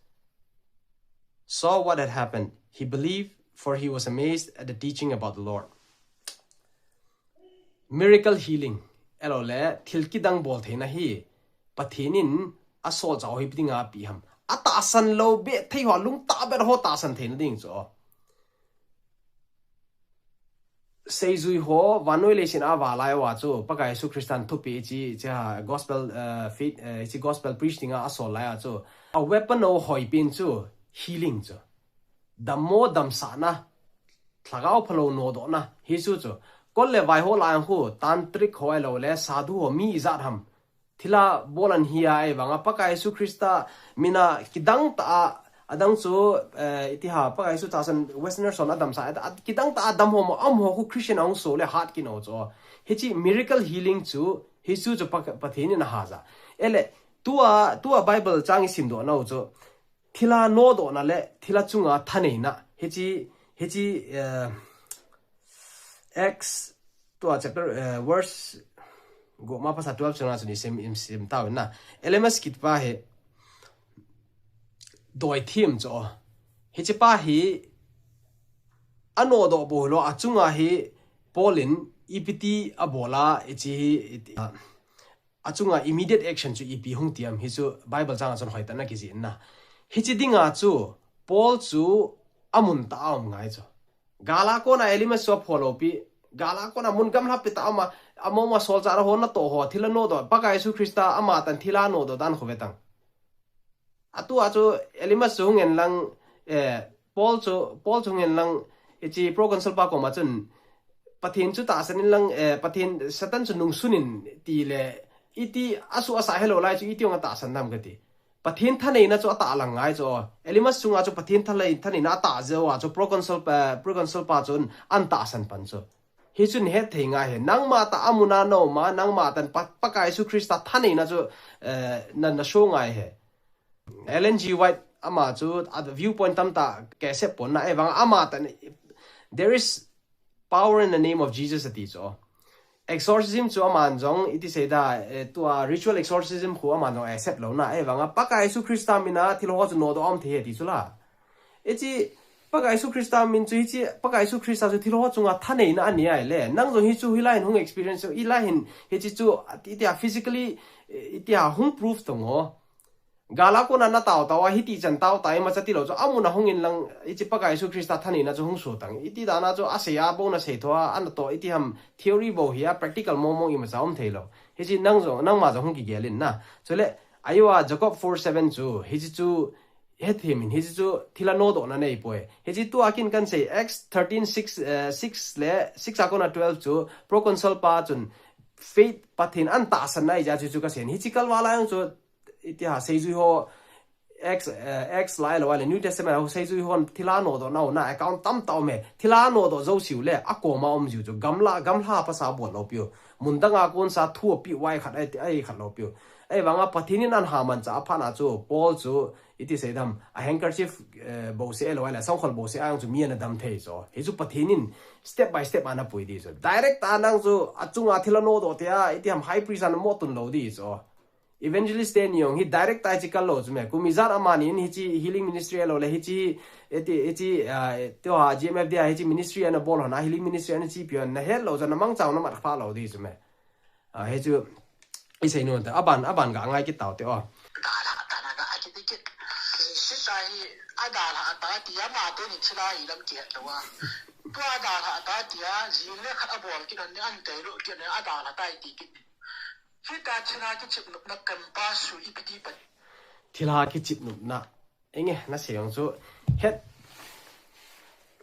saw what had happened, he believed, for he was amazed at the teaching about the Lord. Miracle healing, elo le thil kidang bol theina hi Pathen in a solchah ho hi ipi dinga api ham. A tahsan lou be thei ho, lungtah beh ho tahsan theina ding chu. Seijui ho, vannoi leiset a va lai uva chu, Pakai Jesu Christan thupeh chi, chi ha, gospel, eh, faith, eh, chi gospel preach dinga a sol lai a chu. A weapon o hoi pen chu, healing chu. Dammo damsahna, lhagao phalou nodohna, hi chu chu. Kol le vai ho lai khu, tantric ho elo le, sadhu ho mi ijat ham. Thilha bol an hi a, ahivanga Pakai Jesu Christa mina kidang tah a, adang chu, eh, iti ha, Pakai Jesu tahsan Westerners hon adamsah, a, kidang tah a dam ho mo, amaho khu Christian ahung so le hat kit u chu. Hichi miracle healing chu, hi chu chu Pa-, Pathen in ahaja. Ele, tua, tua Bible chang i simdoh nau chu. Thilha nodohna le thilha chunga thaneina. Hichi, hichi, eh, Acts tua chapter, eh, verse go ma pasa twelve chunga chun i sim, i sim tau na. Elymas kiti pa hi doi thim chu. Hichi pa hi anodoh bou lou, achunga hi Paul in ipi ti abol a, hichi hi, iti, a, achunga immediate action chu ipi hung ti ham, hi chu Bible chang a chun hoitah in akijih in na. Hichi dinga chu Paul chu amun tah a um ngai chu. Gal a kona Elymas chu apho lou pi, gal a kona mun gamla pi tah a um a, amaho ma solchah ho natoh ho, thilha nodoh, Pakai Jesu Christa amatah in thilha nodoh dan khu ve tang. Atua chu Elymas chu hung en lang, eh, Paul chu, Paul chu hung en lang, hichi proconsul pa koma chun, Pathen chu tahsan in lang, eh, Pathen, Satan chu nungsun in ti le, iti asu asa helou lai chu iti ong atahsan nam kati. Pathen thaneina chu atah lang ngai chu. Elymas chunga chu Pathen thalei, thaneina atah jeh uva chu proconsul pa, proconsul pa chun an tahsan pan chu. Hi chu nahet thei ngai he. Nangma tah a amun a na um a, nangma tah in Pa, Pakai Jesu Christa thaneina chu, eh, na, na so ngai he. Ellen G. White ama chu a viewpoint tamtah ka accept pon na, ahivang amatah in, "There is power in the name of Jesus," ati chu. Exorcism chu aman jong iti seida, eh, tua ritual exorcism khu aman jong accept lou na, ahivanga Pakai Jesu Christa mina thil ho chu nodoh aum thei he ti chu la. Hichi Pakai Jesu Christa min chu hichi Pakai Jesu Christa chu thil ho chunga thaneina anei a le. Nang jong hi chu hilai hin hung experience, hilai hin hichi chu iti a physically, eh, iti a hung proof tong o. Gal a kona natao tao a, hiti chan tao tai, imacha tilou chu, amun a hung in lang, hichi Pakai Jesu Christa thaneina chu hung so tang. Iti dan a chu, asei a bou nasei tho a, anatoh iti ham theory bou hi a, practical mong mong imacha um thei lou. Hichi nang jong, nangma jong hung kigel in na. Chule, ahiva Jacob four seven chu, hichi chu, hethem in, hichi chu, thilha nodohna nei poi. Hichi tua kin kan sei, Acts thirteen six, eh, six le, six a kona twelve chu, proconsul pa chun, faith Pathen an tahsan na ija chu chu ka sei. Hichi kalval a jong chu, iti ha, seijui ho, Acts, eh, Acts lai lou a le New Testament ho seijui hon thilha nodoh nau na account tamtah um e. Thilha nodoh jou siu le, akoma um jiu chu gamla, gamla pasa bol lou piu. Mun dang a kon sa thu api vai khat ai, ai khat lou piu. Ahivanga Pathen in an hamanchah a phat na chu Paul chu iti seidam a handkerchief, eh, bou se lou a le sangkhol bou se a jong chu mi ana dam thei chu. Hi chu Pathen in step by step ana pui di chu. Direct a nang chu achunga thilha nodoh te a, iti ham high priest ana mo tun lou di chu. Evangelist te ni jong hi direct a hichi kal lou chu me. Kum ijat amani in hichi healing ministry alo le hichi, iti, hichi, ah, tua G M F D a hichi ministry ana bol hon a healing ministry ana chi pion na het lou chu na mangchau na mat pha lou di chu me. Ah, hichu i sei nom ta. Aban, aban ga ngai kit tau te o. Dalha ta na ga a kiti kit. Sita hi a dalha ta ti ama te ni thilha hi lam kihet lou a. Tua dalha ta ti a, jing le khat abol kit on ni an te lo kit ni a dalha ta ti kit. Hita thilha kichip nopna kan pa su ipi ti pan. Thilha kichip nopna. Enge, na sei jong chu. Het.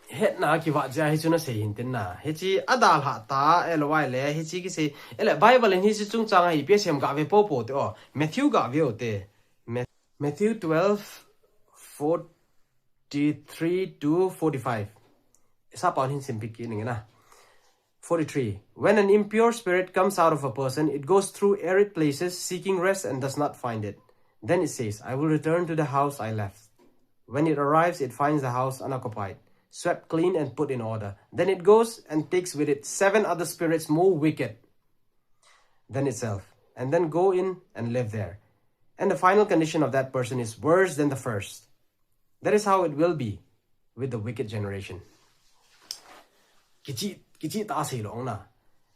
Hetna kiva jia hichu na sei hin tin na. Hichi a dalha ta, L Y le, hichi kisei. Ele Bible in hichi chungchang a hi P S M ga ve popo te o. Matthew ga ve o te. Ma-, Matthew twelve, forty-three to forty-five. Sa pa hin sim pi ki ning na. Forty-three. When an impure spirit comes out of a person, it goes through arid places seeking rest and does not find it. Then it says, "I will return to the house I left." When it arrives, it finds the house unoccupied, swept clean and put in order. Then it goes and takes with it seven other spirits more wicked than itself. and then go in and live there. And the final condition of that person is worse than the first. That is how it will be with the wicked generation. Kichi, kichi ta sei long na.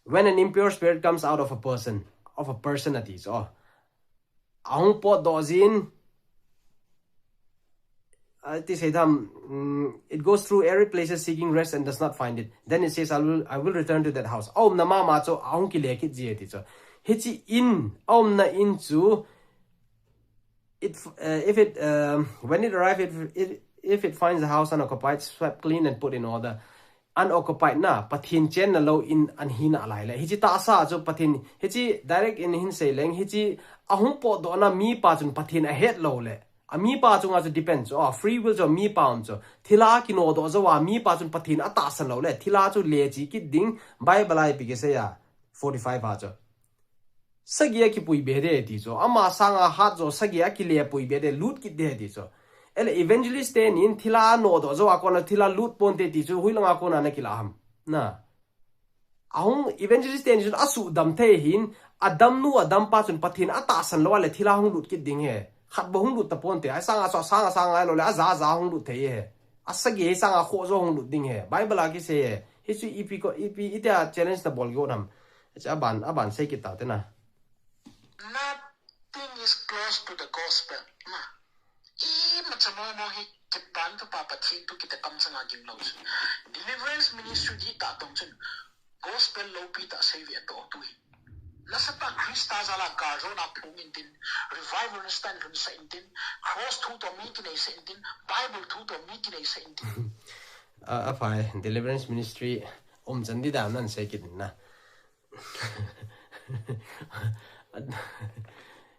When an impure spirit comes out of a person, of a person ati chu, ahung potdoh jin, ati sei tham, mm, it goes through every places seeking rest and does not find it. Then it says, "I will, I will return to that house." Aumna mama chu ahung kile kit ji ati chu. Hichi in, aumna in chu, it, uh, if it, um, when it arrives, it, it, if it finds the house unoccupied, swept clean and put in order. Unoccupied na, Pathen chenna lou in ahi nalai le. Hichi tahsa chu Pathen, hichi direct in hin sei leng, hichi ahung potdoh na mipa chun Pathen ahet lou le. A mipa chunga chu depend chu, a free will chu mipa um chu. Thilha kinodoh jou a mipa chun Pathen atahsan lou le. Thilha chu le chi kit ding, Bible a ipi kisei a, forty-five a chu. Sagi a kipui be de ti chu. Ama sanga hat jo sagi a kile pui be de, lut kit de ti chu. Ele evangelist te nin thilha nodoh jou a kona thilha lut ponte ti chu, hoilanga kona na kila ham. Na. Ahung evangelist te nin asuhdam thei hin, adamnu adampa chun Pathen atahsan lou a le thilha hung lut kit ding he. Khat bou hung lut ta ponte, a sanga chu, sanga sanga lou le, aja ja hung lut thei he. Asagi sanga kho jo hung lut ding he. Bible a kisei he. Hichu ipi ko, ipi, itia challenge nabol go nam. Hichu aban, aban sei kit tau te na. Nothing is close to the gospel. Na. Imacha momo hi kipan thupa Pathen thu kiti kamchanga gimlou chu. Deliverance ministry di ta tong chun. Gospel loupi ta sei ve to tu hi. Nasatah Christa jala garjo na phung intin, revival na stand lhun sa intin, cross thu to mi kinei sa intin, Bible thu to mi kinei sa intin. A, aphai, deliverance ministry um chan di dam nan sei kit na.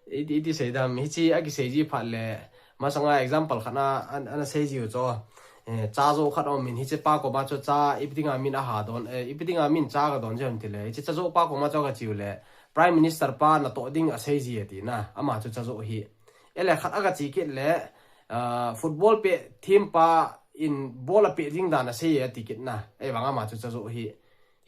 Iti, iti sei dam, hichi a kisei ji phat le, masanga example khat na, an, ana sei ji u chu. Eh, cha jo khat um in, hichi pa koma chu cha, ipi dinga min aha don, eh, ipi dinga min cha ka don ji ham ti le, hichi cha jo pa koma chu ka chi u le, Prime Minister pa natoh ding asei ji ati na, ama chu cha jo hi. Ele khat a ka chi kit le, ah, football pe team pa in ball a pe ding dan asei ati kit na, ei vang ama chu cha jo hi.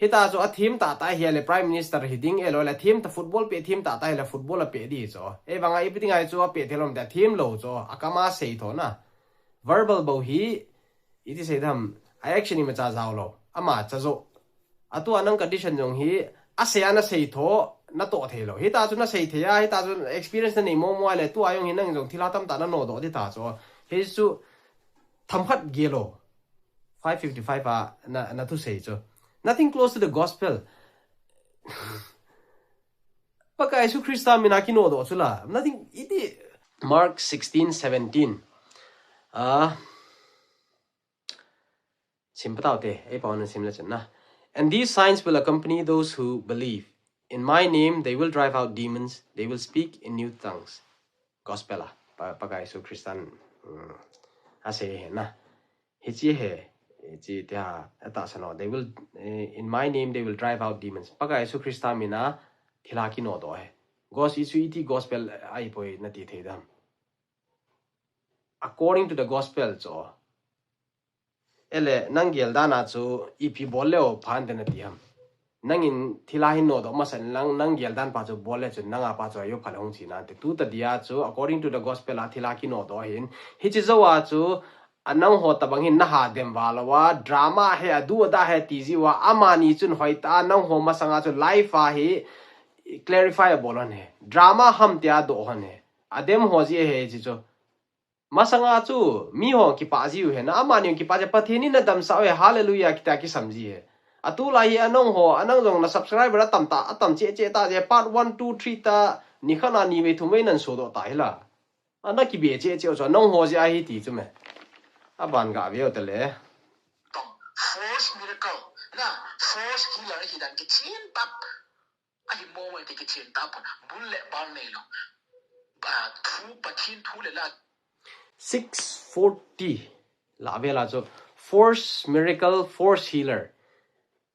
Hita chu a team tah tah hi le Prime Minister hi ding e lou le, team ta football pe team tah tah hi le football a pe di chu. Ei vang a ipi ding ai chu a pe thei lom te team lou chu, a kama sei tho na. Verbal bou hi, iti sei dam, a action imacha jao lou. Ama cha jo. Atua nang condition jong hi, asei a na sei tho, natoh thei lou. Hita chu na sei thei a, hita chu experience na nei momo le, tua jong hi nang jong thilha tamtah na nodoh di ta chu. Hichu, themkhat gel o. Five fifty-five a na, na thusei chu. Nothing close to the gospel. Pakai Jesu Christa mina kinodoh chu la. Nothing, iti. Mark sixteen seventeen. Ah. Sim patau te, ei pau na sim le chan na. "And these signs will accompany those who believe. In my name, they will drive out demons. They will speak in new tongues." Gospel a, pa, Pakai Jesu Christan, mm, asei he na. Hichi he, hichi te ha, atahsan o. "They will, eh, in my name, they will drive out demons." Pakai Jesu Christa mina, thilha kinodoh he. Gos isu iti gospel ai poi nati thei dam. According to the gospel chu. Ele, nang gel dan a chu ipi bol le o phan te nati ham. Nangin thilha hin nodoh masa lang, nang gel dan pa chu bol le chu nang a pa chu ayo pha le hung chi nante. Tu ta dia chu, according to the gospel a thilha kinodoh hin. Hichi jo a chu, a nangho tabang hin na ha dem val o a, drama he, adu ada he ti ji u a, amani chun hoitah a nangho masanga chu life a hi clarify abol hon he. Drama ham tia doh hon he. Adem ho ji he chi chu. Masanga chu, mi ho kipah ji u he na, amani kipah ji, Pathen in na damsah u he, hallelujah, kita kisam ji he. Atulai hi anong ho, anang jong na subscriber atam ta, atam cheh cheh ta ji, part one, two, three ta, nikhat a ni vei thum vei nan sodoh ta hi la. Ana kibe cheh cheh u chu, anong ho ji ahi ti chu me. Aban ga ve u te le. Tong, force miracle, na, force healer hi dan kichen tap. Ahi mo mo te kichen tap, bul le bal nei lo. Ba, thu, Pathen thu le la. Six forty. La ve la chu. Force miracle, force healer.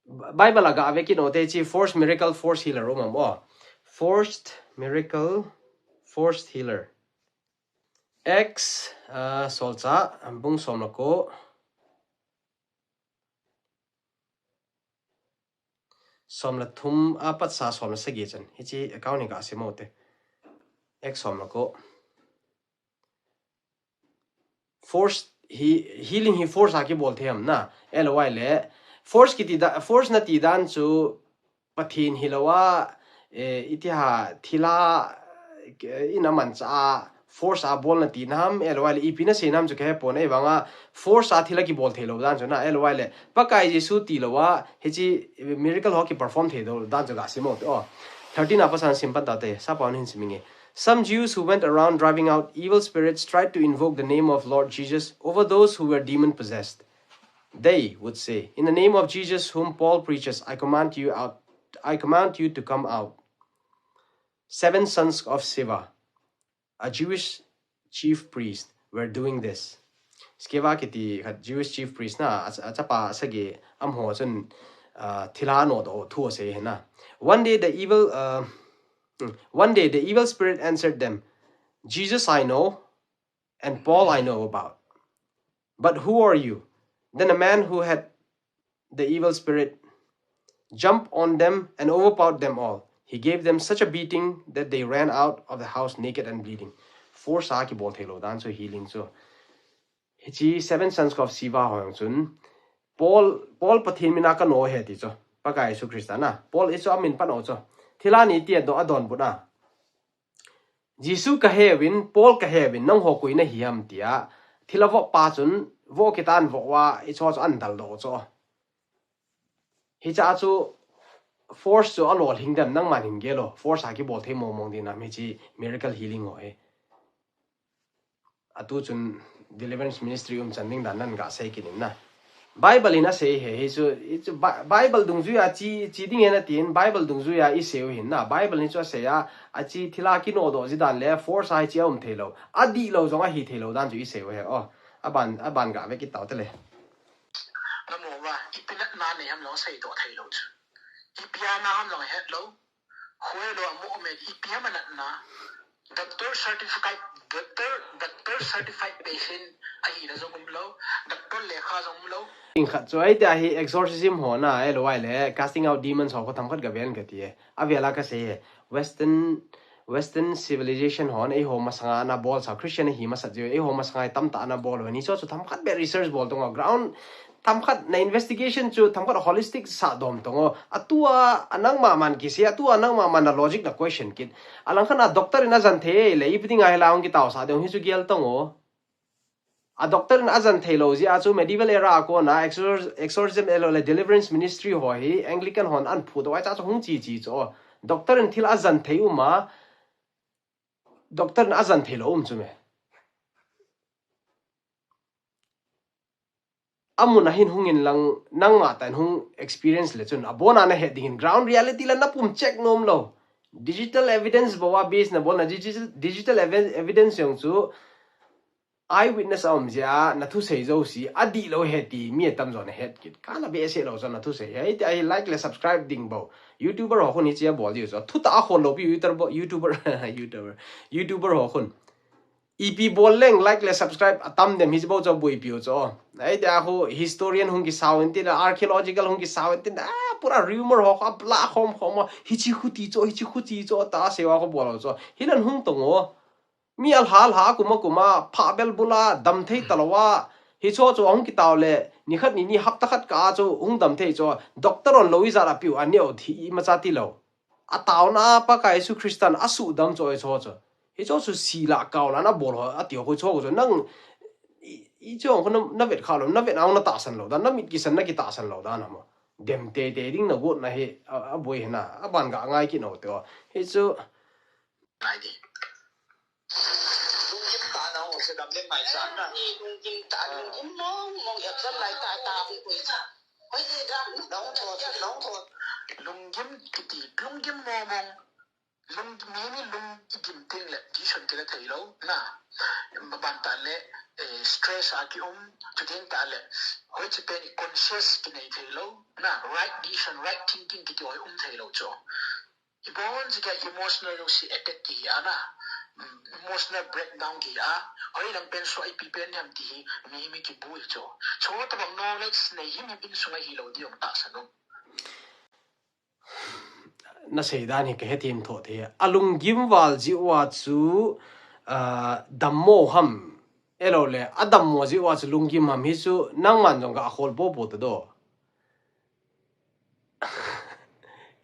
Bible a ga ve kit u te chi force miracle, force healer um am o. Forced miracle, forced healer. Acts, uh, Solchah, bung som le ko. Som le thum apat sa som le sagi chan. Hiche account hi ga sim u te. Ek som le ko. Force hi, healing hi force a kibol thei ham na. L Y le. Force kiti da, force nati dan chu Pathen hilou a, eh, iti ham thilha, eh, in amanchah a, force a bol nati na ham, L Y le ipi na sei na ham chu kahe pon, ahivang a, force a thilha kibol thei lou dan chu na, L Y le, Pakai Jesu tilou a, hiche miracle ho kiperform thei lou dan chu ga sim u te, oh. Thirteen a pat sa sim pan ta te, sa pa hin sim inge. Some Jews who went around driving out evil spirits tried to invoke the name of Lord Jesus over those who were demon possessed. They would say, "In the name of Jesus whom Paul preaches, I command you out, I command you to come out." Seven sons of Sceva, a Jewish chief priest, were doing this. Sceva kiti khat Jewish chief priest na, a, achapa asagi amaho chun, ah, thilha anodoh thu asei ahi na. One day the evil, uh, hmm, one day the evil spirit answered them, "Jesus I know, and Paul I know about. But who are you?" Then a man who had the evil spirit jumped on them and overpowered them all. He gave them such a beating that they ran out of the house naked and bleeding. Force a kibol thei lou dan chu healing chu. Hiche seven sons of Sceva ho jong chun, Paul, Paul Pathen mina kano ahi ti chu. Pakai Jesu Christa na. Paul hi chu amin pan u chu. Thilha ni ti adoh, adonbut a. Jesu kahe uvin, Paul kahe uvin, nangho koi nahi ham tia thilha voh pa chun, voh kitan voh uva, hicheho chu ahin daldoh u chu. Hiche a chu force chu alolhing dem, nangman hin gel o, force a kibol thei mong mong ding ham hiche miracle healing ho hi. Atu chun deliverance ministry umchan ding dan nan ga sei kit in na. Bible in asei ahi, hichu, hichu Bi-, Bible dungjuia che, che ding ahi natin, Bible dungjuia isei u ahin na. Bible in chu asei a, ache thilha kinodoh ji dan le force a hiche aum thei lou. Adihlou jong ahi thei lou dan chu isei u ahi. Oh, aban, aban ga ve kit tau te le. Namu va, ipi natna nei ham jong seidoh thei lou chu. Ipi a na ham jong het lou. Hoilou a mo me ipi ham a natna. Doctor certificate, doctor, doctor certified patient ahina jong umlou, doctor lekha jong umlou. Ding khat chu ahi tia hi exorcism ho na, L Y le casting out demons ho khu themkhat ga ven kati e. Avel a kasei e. Western, Western civilization hon eiho masanga ana bol sa, Christian ahi masat jeh u, eiho masanga tamtah ana bol u. Hiche chu themkhat beh research bol tong u, ground themkhat na investigation chu themkhat holistic sah dom tong u. Atua, anangma man kisei, atua nangma man na logic na question kit. Alangkhat a doctor in ajan thei le, ipi dinga hilai hung kitaosah ding hichu gel tong u. A doctor in ajan thei lou jeh a chu medieval era a kona exor-, exorcism ahilou le deliverance ministry ho hi Anglican hon ahin phudoh a, hiche chu hung che che chu. Doctor in thil ajan thei um a, doctor in ajan thei lou um chu me. Amun a hin hung in lang, nangma tah in hung experience le chun, abon a nahet ding in ground reality la napum check nom lou. Digital evidence bou a base nabol na, digital, digital evi-, evidence jong chu eyewitness a um jeh a, nathusei jouse adihlou ahi ti mi atamjo nahet kit. Kana behseh lou chu nathusei. Hitia hi like le subscribe ding bou. YouTuber ho khun hiche abol diu chu. Thutah a khol lou pi YouTuber, YouTuber, YouTuber, YouTuber ho khun. Ipi bol leng like le subscribe atam dem hiche bou chu boipi u chu. Hitia khu historian hung kisao in tin, archaeological hung kisao in tin, ah, pura rumor ho kha pla khom khom a, hiche khu ti chu, hiche khu ti chu, ta seiva khu bol u chu. Hilan hung tong u. Mi alha alha, akum akum a, phabel bula, dam thei talou a. Hiche chu hung kitao le, nikhat nini hapta khat kah a chu hung dam thei chu. Doctor hon lou ijat apiu aneo thi imacha tilou. Ataona a Pakai Jesu Christan asuhdam chu hiche chu. Hiche chu sila kaola nabol ho, ati ho hiche chu. Nang, i, hiche khu na, navet kha lou, navet a natahsan lou dan, namit kisan nakitahsan lou dan ham. Dem teitei ding nagot na hi, a, aboi hi na, aban ga ngai kit u te. Hichu. Ngai di. Lunggim tah na ho se dam le ngai sa na. Lunggim tah, lunggim mong mong, exam lai tah tah hung koi sa. Hoi le da. Nahung thot, nahung thot. Lunggim kiti, lunggim mong mong. Lung, mi, mi lung igim teng le, decision kila thei lou, na. Aban tah le, eh, stress a kium, chuteng tah le, hoiche pen i conscious kinei thei lou, na. Right decision, right thinking kiti ho um thei lou chu. Ibon jeh a emotional jouse attack kihi a na. Mm, emotional breakdown kihi a. Hoilang pen soh ipi pen ham ti hi, mi, mi kibui chu. Chutabang knowledge nei himhim insung a hilou ding tahsan u. Na seidan hi ka hethem tho thei. A lunggim val jeh uva chu, ah, dammo ham. Ahilou le, a dammo jeh uva chu lunggim ham hi chu nangman jong ka khol popo ta do.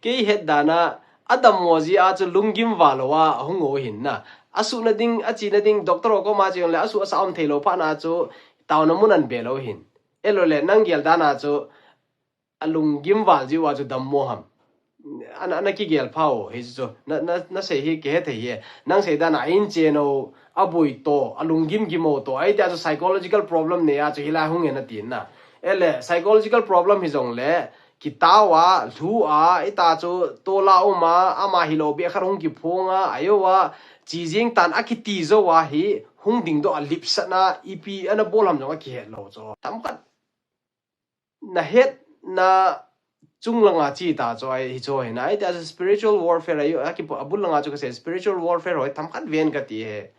Kei het dan a, a dammo jeh a chu lunggim val uva ahung u hin na. A suhna ding, a chena ding, doctor ho koma che jongle, a suh a sah um thei lou phat na chu, taona mun an be lou hin. Ahilou le, nang gel dan a chu, a lunggim val jeh uva chu dammo ham. Ana, ana kigel pha u, hi chu. Na, na, na sei hi ka hethei hi. Nang sei dan a in chen u, a boi to, a lunggim gim u to. Ahi tia chu psychological problem nei a chu hilai hung e na tin na. Ahile, psychological problem hi jongle, kitao a, lhu a, ita chu tola um a, ama hilou beh khat hung kiphong a, ajo a, chi jing tan a kiti jou a hi, hung dingdoh a lipsatna, ipi ana bol ham jong a kihet lou chu. Themkhat na hetna chung langa chi ta chu ahi chu hi na. Ahi tia chu spiritual warfare ahi, a kipu-, a bul langa chu ka sei spiritual warfare ho themkhat ven ka ti hi.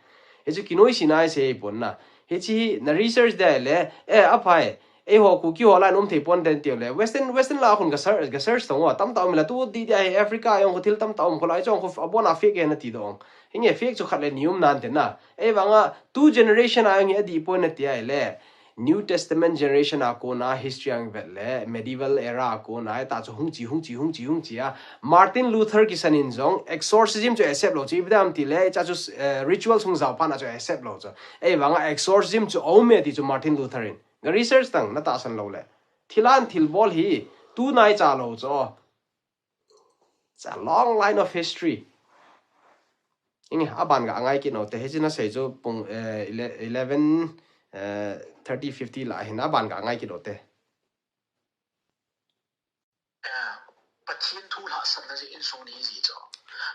Hi chu kinoise na ahi sei pon na. Hichi hi na research ding le, eh, aphai. Eiho Kuki ho la um thei pon den ti le. Western, Western la khun ka search, ka search tong u, tamtah um la tu di di ahi Africa jong khu thil tamtah um khu lai jong khu abon a fake e na ti dong. Hinge fake chu khat le ni um nan te na. Ahivanga tu generation a jong hi adih pon na ti ahi le. New Testament generation a kona history ang vet le, medieval era a kona, ta chu hung chi, hung chi, hung chi, hung chi a. Martin Luther kisan in jong, exorcism chu accept lou chu, ipi dam ti le, cha chu, eh, ritual sung jao phat na chu accept lou chu. Ahivanga exorcism chu aum e ti chu Martin Luther in. Ga research tang, na tahsan lou le. Thil an thil bol hi, tu nai cha lou chu. It's a long line of history. Inge, aban ga ngai kit u te, hichi na sei chu pung, eh, ele-, eleven, eh, thirty, fifty la hin aban ga ngai kit u te. Eh, Pathen thu lhahsamna jeh insung ni ji chu.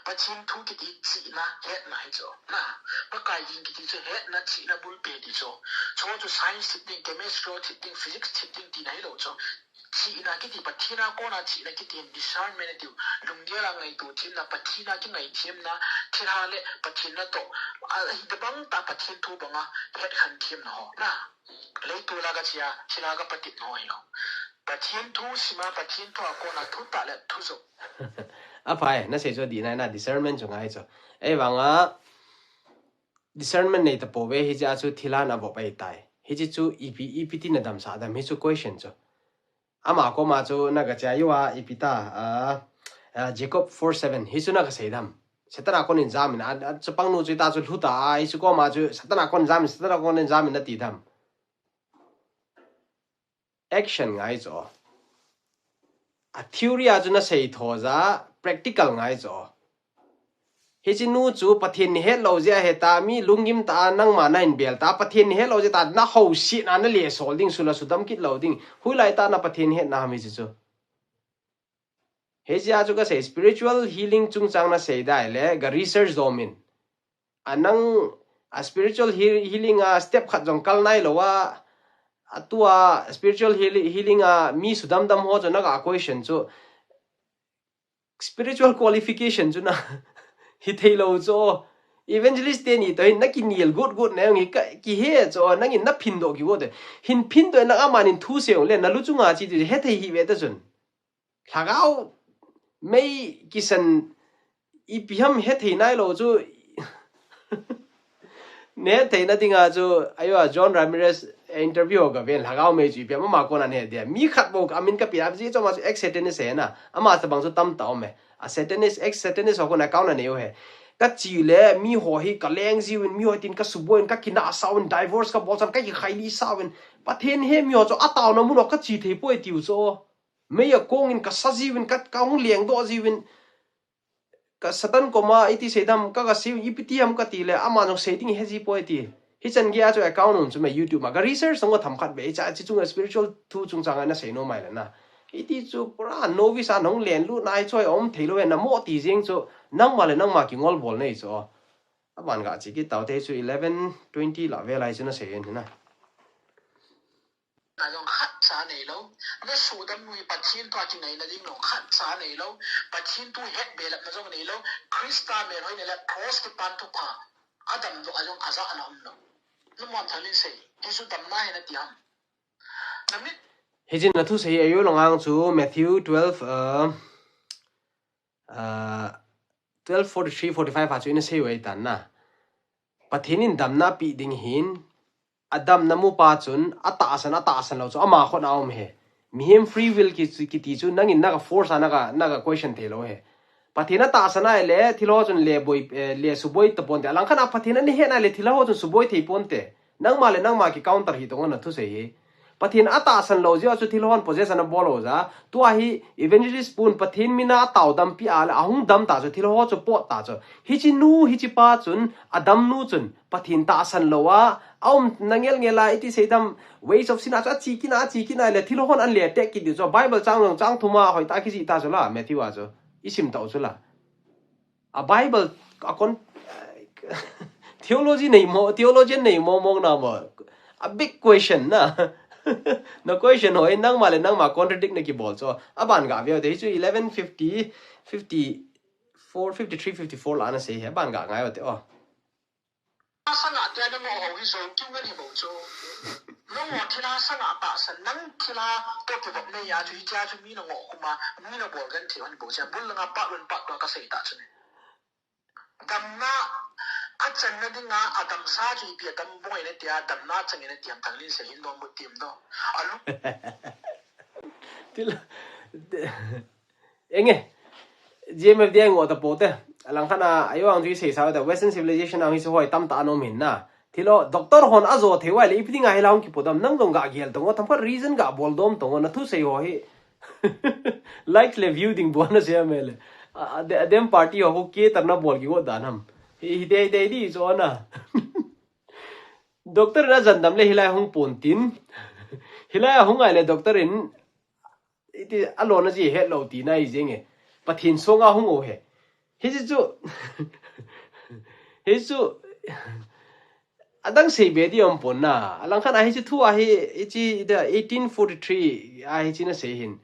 Pathen thu kiti chihna, hetna hi chu. Na, Pakai ding kiti chu hetna, chihna bulpi ti chu. Chu chu science thip ding, chemistry thip ding, physics thip ding tina hilou chu. Chihna kiti, Pathen a kona chihna kiti hin discernment atiu. Lunggel a ngaito themna, Pathen a kingai themna, thilha le Pathen natoh. A, hitobang tah Pathen thu banga hetkhen themna ho. Na, leitol a kache a, thilha kapatit na ho hilou. Pathen thu sima, Pathen thu a kona thutah le thujou. Aphai, na sei chu di nai na discernment chu ngai chu. Ahivanga, discernment nei tapouve, hichi a chu thilha na vop ahitai. Hichi chu ipi, ipi ti na damsah dam, hi chu question chu. Ama koma chu na ga che a, ipi ta, ah, ah, Jacob four seven, hi chu na ga sei dam. Satan a kon in jam in, a, a, chapang nu chu ita chu lhuta, a, hi chu koma chu Satan a kon jam in, Satan a kon in jam in na ti dam. Action ngai chu. A theory a chu na sei tho ja, practical ngai chu. Hichi nu chu Pathen ni het lou jeh a heta, mi lunggim ta a nangma na in bel ta, Pathen ni het lou jeh ta, na housetna na le sol ding, sula sudam kit lou ding. Hoilai ta na Pathen ni hetna ham hichi chu. Hichi a chu ka sei spiritual healing chungchang na sei dai le, ga research dom in. A nang, a spiritual heal-, healing a step khat jong kal nai lou a, a tua spiritual heal-, healing a mi sudam dam ho chu na ga question chu. Spiritual qualification chu na hi thei lou chu. Evangelist teni toh hin na kinel got got na jong hi ka, kihe chu, nangin na phin doh kigot e. Hin phin doh na aman in thu sei jong le na lu chunga chi ti he thei hi ve ta chun. Lhagao mei kisan ipi ham he thei nai lou chu. Ne theina dinga chu, ajo a John Ramirez interview ho ka ven, lhagao mei chu ipi ham ama kona ne dia. Mi khat bou ka amin ka pe a, chi chu ama chu ex-Satanist ahi na. Ama tabang chu tamtah um e. A Satanist, ex-Satanist ho kona account anei u ahi. Ka chi le, mi ho hi ka leng jiuvin, mi ho tin ka suboi in, ka kinah sao in, divorce ka bol san, ka kikhai li sao in. Pathen he mi ho chu a taona mun ho ka chi thei poi tiu chu. Mei a kong in ka sa jiuvin, ka, ka hung leng doh jiuvin. Ka Satan koma iti sei dam, ka, ka sei, ipi ti ham ka ti le, ama jong sei ding he ji poi ti. Hichan gei a chu account um chu me YouTube ma, ka research song themkhat be, hicha, chi chunga spiritual thu chungchang a na sei nom mai le na. Hiti chu pura novice a nahung len lut na, hichu hi um thei lou e, na mo ti jeng chu, nangma le nangma kingol bol nei chu. Aban ga chi kit tau te chu eleven twenty la vel a hi chu na sei in na. Na jong khat cha nei lou. Na sudam nu hi Pathen thu a kingaina ding jong khat cha nei lou. Pathen thu het belap na jong nei lou. Christa melhoi nei le cross kipan thupha. Adam doh a jong a ja na um lou. Na muan thalin sei. Hi chu damna hi na ti ham. Na mit. Hi chin na thu sei ajo lang ang chu Matthew twelve, uh, ah, twelve forty-three forty-five a chu ina sei uve tan na. Pathen in damna pi ding hin, a damna mu pa chun, a tahsan, a tahsan lou chu, ama khut a um he. Mihem free will ki, kiti chu, nangin naka force a, naka, naka question thei lou he. Pathen a tahsan a le, thil ho chun le boi, eh, le suboi ta ponte. Alangkhat a Pathen a ni he na le, thil ho chun suboi thei ponte. Nangma le nangma ki counter hi tong na thusei hi. Pathen a tahsan lou jeh chu thil hon possession a bol lou ja. Tua hi evangelist pun Pathen mina a tao dampi a le ahung dam ta chu thil ho chu pot ta chu. Hichi nu, hichi pa chun a dam nu chun Pathen tahsan lou a, a um na ngel ngel a iti sei dam ways of sin a chu a chi kin a, a chi kin a le thil hon an le tek kit di chu. Bible chang jong chang thum a hoi ta ki ji ta chu la, Matthew a chu. I sim ta u chu la. A Bible, a kon, theology nei mo, theologian nei mo mong na mo. A big question na. Na question ho, nangma le nangma contradict na kibol chu. A ban ga veu te, hi chu eleven fifty, fifty-four, fifty-three, fifty-four la na sei he, ban ga ngai u te, oh. Sanga te na mo ho hi zo kiu ngan hi bo chu. Nang mo thila sanga ta san, nang thila to tu bap ne ya chu, hi tia chu mi na ngo kuma, mi na bol gan thi han bo cha, bul nga pa lun pa to ka sei ta chu ne. Damna, a channa dinga, a damsa chu ipi a dam boi na tia, damna chang na tiam thang lin se hin dom bu tim do. Alu. Til, enge, G M F D I ngo ta pote. Alangkhat a, ayo ang chu i sei sa ta, Western civilization ang hi chu hoi tam ta nom hin na. Thilo, doctor hon a jo thei uva le, ipi dinga hi la hung kipo dam, nang jong ga gel tong o, themkhat reason ga bol dom tong o, na thusei ho hi. Likes le view ding bol na sei a mele. A, a, de-, a dem party ho, ho ke tar na bol ki go dan ham. Hi, hi dei, dei di chu na. Doctor in a jan dam le hilai hung pon tin. Hilai a hung ngai le doctor in iti a lona ji het lou ti na i jing e. Pathen song a hung o he. Hi chu, hi chu, a dang sei be di om pon na. Alangkhat a hi chu thu a hi, hi chi da eighteen forty-three a hi chi na sei hin.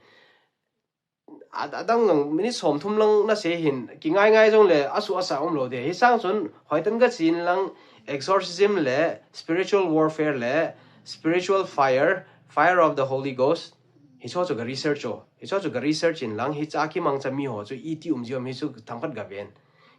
A, a dang jong minute som thum lang na sei hin, ki ngai ngai jong le, a su a sa um lou de. Hi sang chun, hoi tan ka chin lang, exorcism le, spiritual warfare le, spiritual fire, fire of the Holy Ghost. Hi chu chu ka research o. Hi chu chu ka research in lang, hi cha ki mang cha mi ho chu, iti um ji om hi chu themkhat ga ven.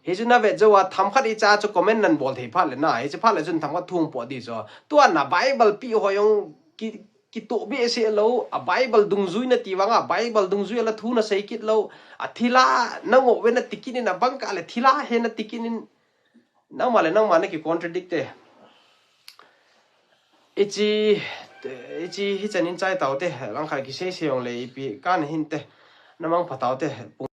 Hi chu na vet jo a themkhat i cha chu comment nan bol thei phat le na. Hi chu phat le chun themkhat thung po di chu. Tua na Bible pi ho jong ki, ki to be se lou, a Bible dungjui na ti vang a, Bible dungjui la thu na sei kit lou, a thila na ngo ve na ti kit in a bang ka le thila he na ti kit in, nangma le nangma na ki contradict te. Ichi, ichi hi chan in chai tau te, langkhat ki sei sei jong le ipi kan hin te, na mang pha tau te.